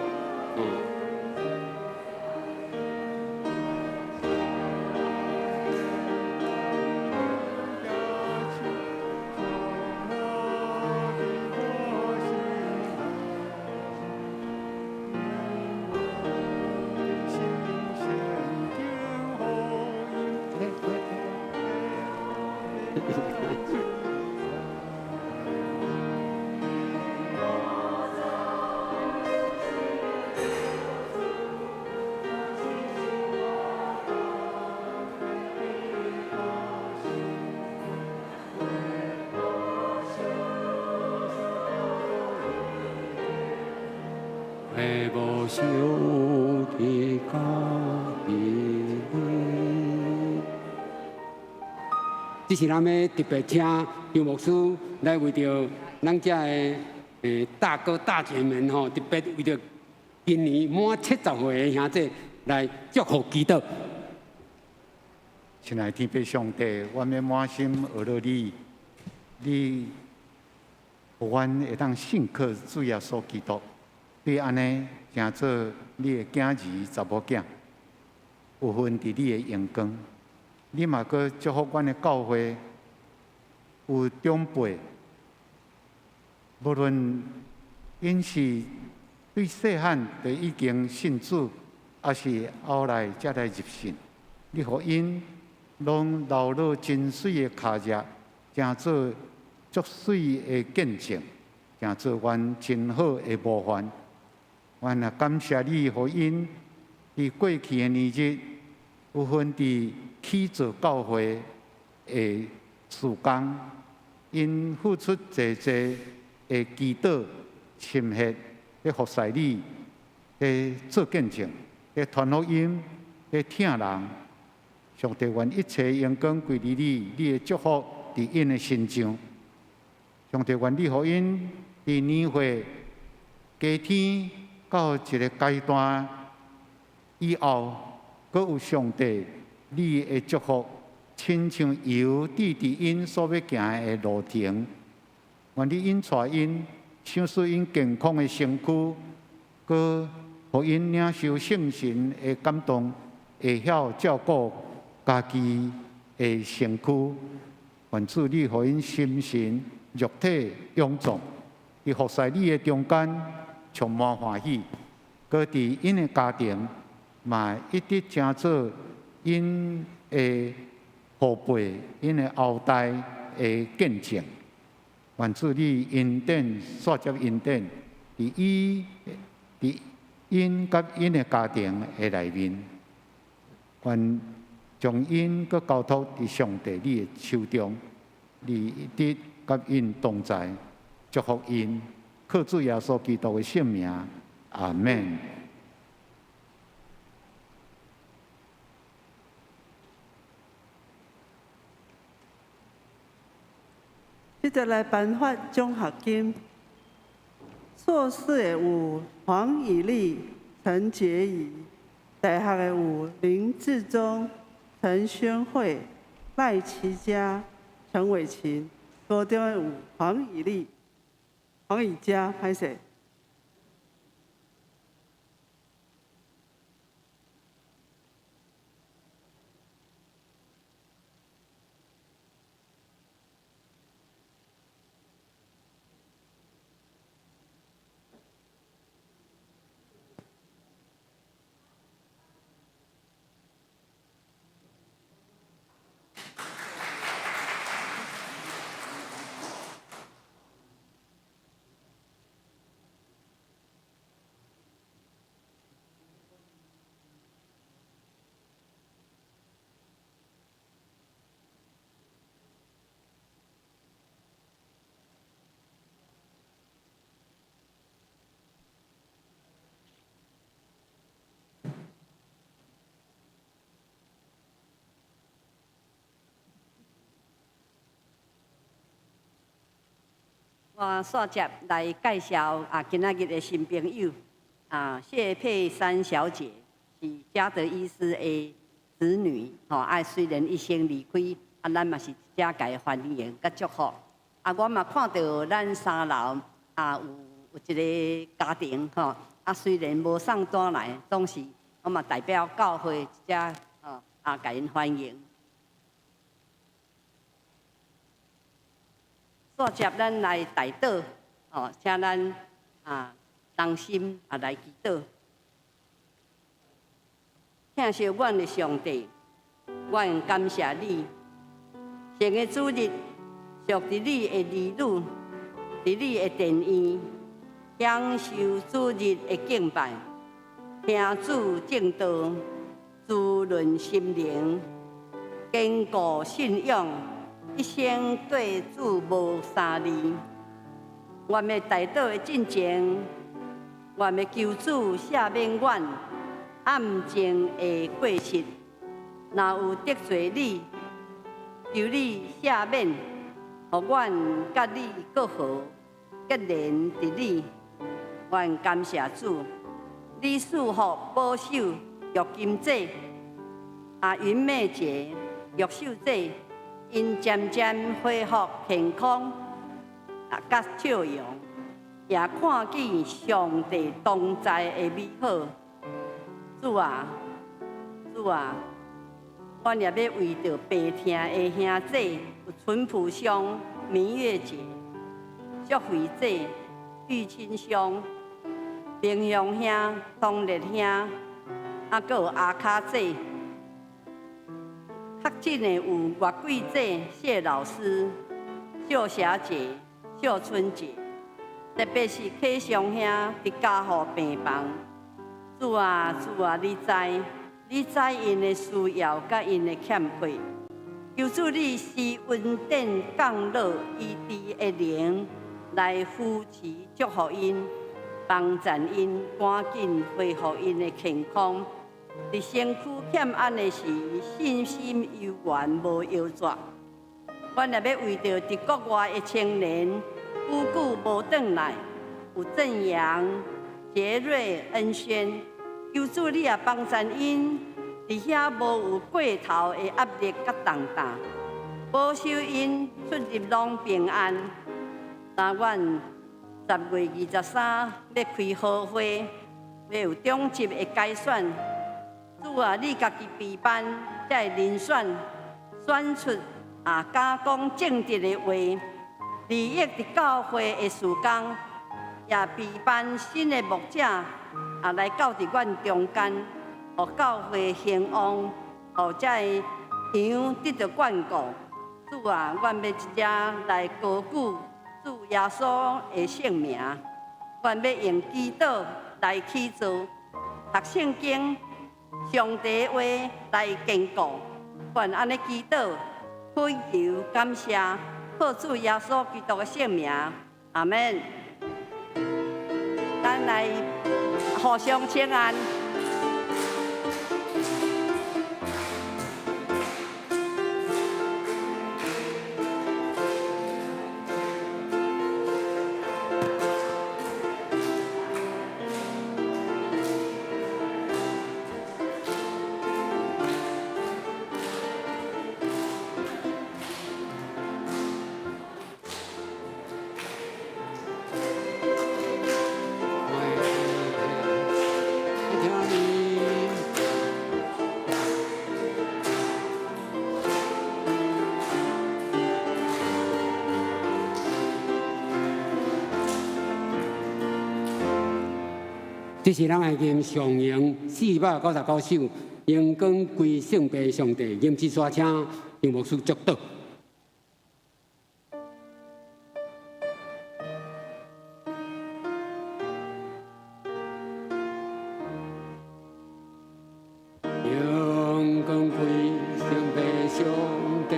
這是咱欲特別請楊牧師來為著咱遮的大哥大姐們吼，特別為著今年滿七十歲的兄弟來祝福祈禱。親愛的天父上帝，我欲滿心阿羅你，你予阮會當信靠主耶穌基督，對按呢成做你的囝兒、查某囝，有份佇你的榮光。你嘛閣祝福阮的教會有長輩，無論𪜶是對細漢就已經信主，抑是後來才來入信，你予𪜶攏留落真媠的跤跡，成做足媠的見證，成做阮真好的模範。阮也感謝你，予𪜶佇過去的年日有份佇起造教會的事工，𪜶付出濟濟的祈禱、心血，咧服侍你，咧做見證，咧傳福音，咧疼人。上帝願一切榮光歸於你，你的祝福佇𪜶的身上。上帝願你予𪜶佇年歲加添到一个階段以後，閣有上帝你的祝福，親像油滴佇𪜶所欲行的路程。願你引帶𪜶，賞賜𪜶健康的身軀，閣予𪜶領受聖神的感動，會曉照顧家己的身軀。願主你予𪜶心神肉體勇壯，佇服侍你的中間充滿歡喜，閣佇𪜶的家庭嘛一直成做𪜶的後輩、𪜶的後代的見證。願主你恩典，煞接恩典，佇伊、佇𪜶佮𪜶的家庭的內面，願將𪜶閣交託佇上帝你的手中，你一直佮𪜶同在，祝福𪜶，靠主耶穌基督的聖名，阿們。接著來頒發獎學金，碩士的有黃以麗、陳潔儀，大學的有林志忠、陳宣慧、賴齊嘉、陳偉琴，高中的有黃以麗、黃以嘉，歹勢。我煞接來介紹啊，今仔日的新朋友啊，謝佩珊小姐是嘉德醫師的子女，吼啊，雖然伊先離開，啊，咱嘛是遮共歡迎佮祝福。啊，我嘛看著咱三樓啊有一个家庭，吼啊，雖然無送單來，總是我嘛代表教會遮吼啊，共𪜶歡迎。煞接咱來代禱，吼，請咱啊同心啊來祈禱。疼惜阮的上帝，阮感謝你。上个主日，屬佇你的兒女，佇你的殿院，享受主日的敬拜，聽主證道，滋潤心靈，堅固信仰。一生對主無三二，願欲代禱的進前，願欲求主赦免阮暗情的過失。若有得罪你，求你赦免，予阮佮你閣和，結連佇你。阮感謝主，你賜福保守玉金姐、阿雲妹姐、玉秀姐。𪜶漸漸恢復健康，啊，佮笑容，也看見上帝同在的美好。主啊，主啊，阮也欲為著病疼的兄姊，有淳朴兄、明月姐、淑慧姐、玉清兄、明雄兄、通烈兄，啊，閣有阿卡姐。確診的有岳桂姐、謝老師、秀霞姐、秀春姐，特別是啟祥兄佇加護病房。主啊，主啊，你知，你知𪜶的需要佮𪜶的欠缺。求主你施恩典降落醫治的靈來扶持祝福𪜶，幫助𪜶趕緊恢復𪜶的健康。佇身軀欠安的時，信心猶原無搖逝。阮也欲為著佇國外的青年，久久無轉來，有鄭陽、傑瑞、恩軒，求主你也幫助𪜶，佇遐無有過頭的壓力佮重擔，保守𪜶出入攏平安。若阮10月23欲開好會，欲有長執的改選。主啊，你家己備辦這个人選，選出啊敢講正直的話，利益佇教會的事工，也備辦新的牧者啊來到佇阮中間，予教會興旺，予這个羊得著眷顧。主啊，阮欲這遮來高舉主耶穌的聖名，阮欲用祈禱來起座，讀聖經。上帝話來堅固，阮按呢祈禱、懇求、感謝，靠主耶穌基督的聖名，阿們。咱來互相請安。這是咱愛吟上詠499首，榮光歸聖父上帝，吟一煞請張牧師祝禱。榮光歸聖父上帝，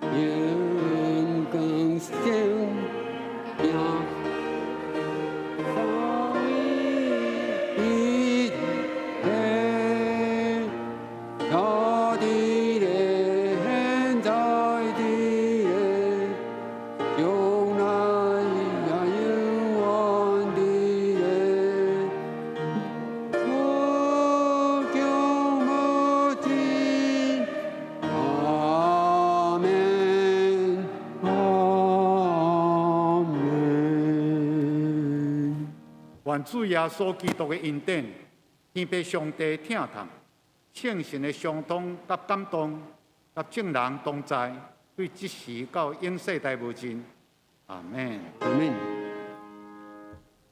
榮光聖子。願主耶穌基督的恩典，天父上帝疼痛，聖神的相通佮感動，佮眾人同在，對這時到永世代無盡。阿門。阿門。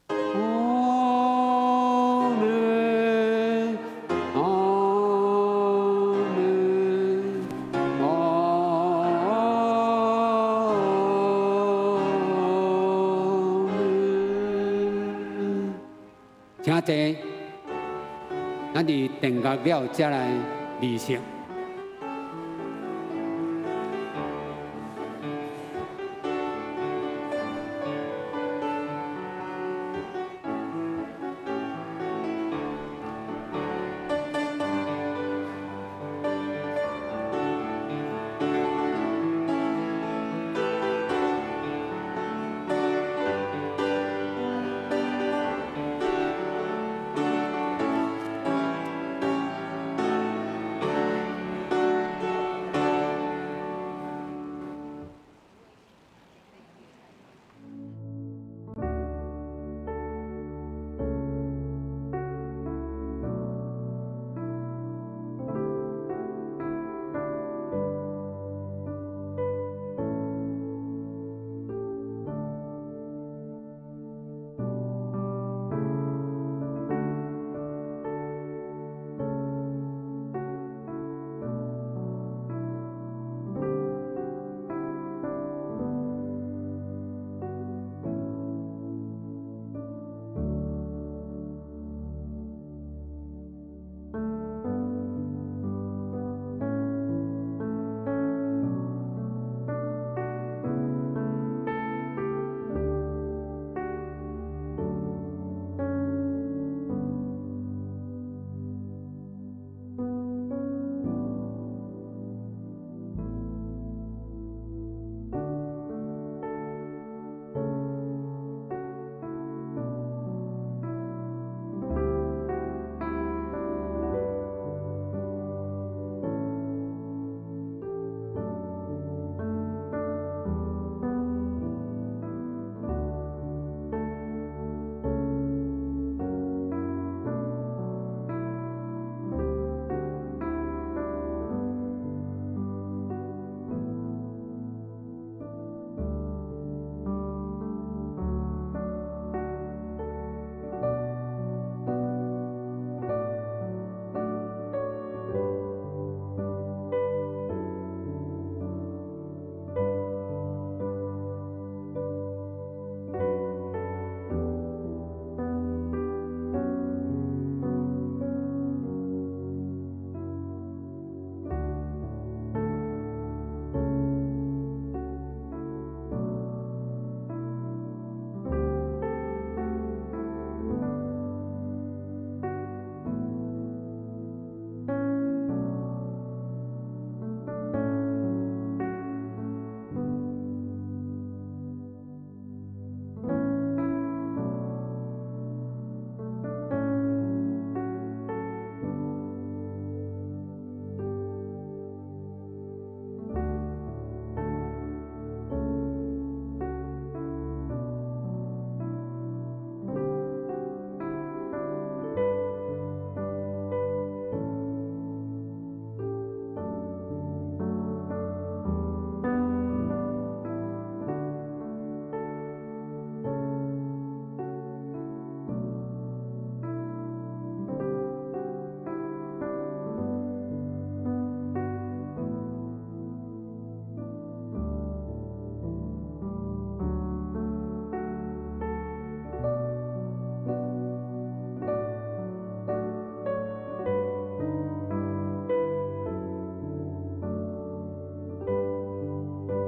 阿門，阿門，阿門。請坐，咱佇殿角了，才來離席。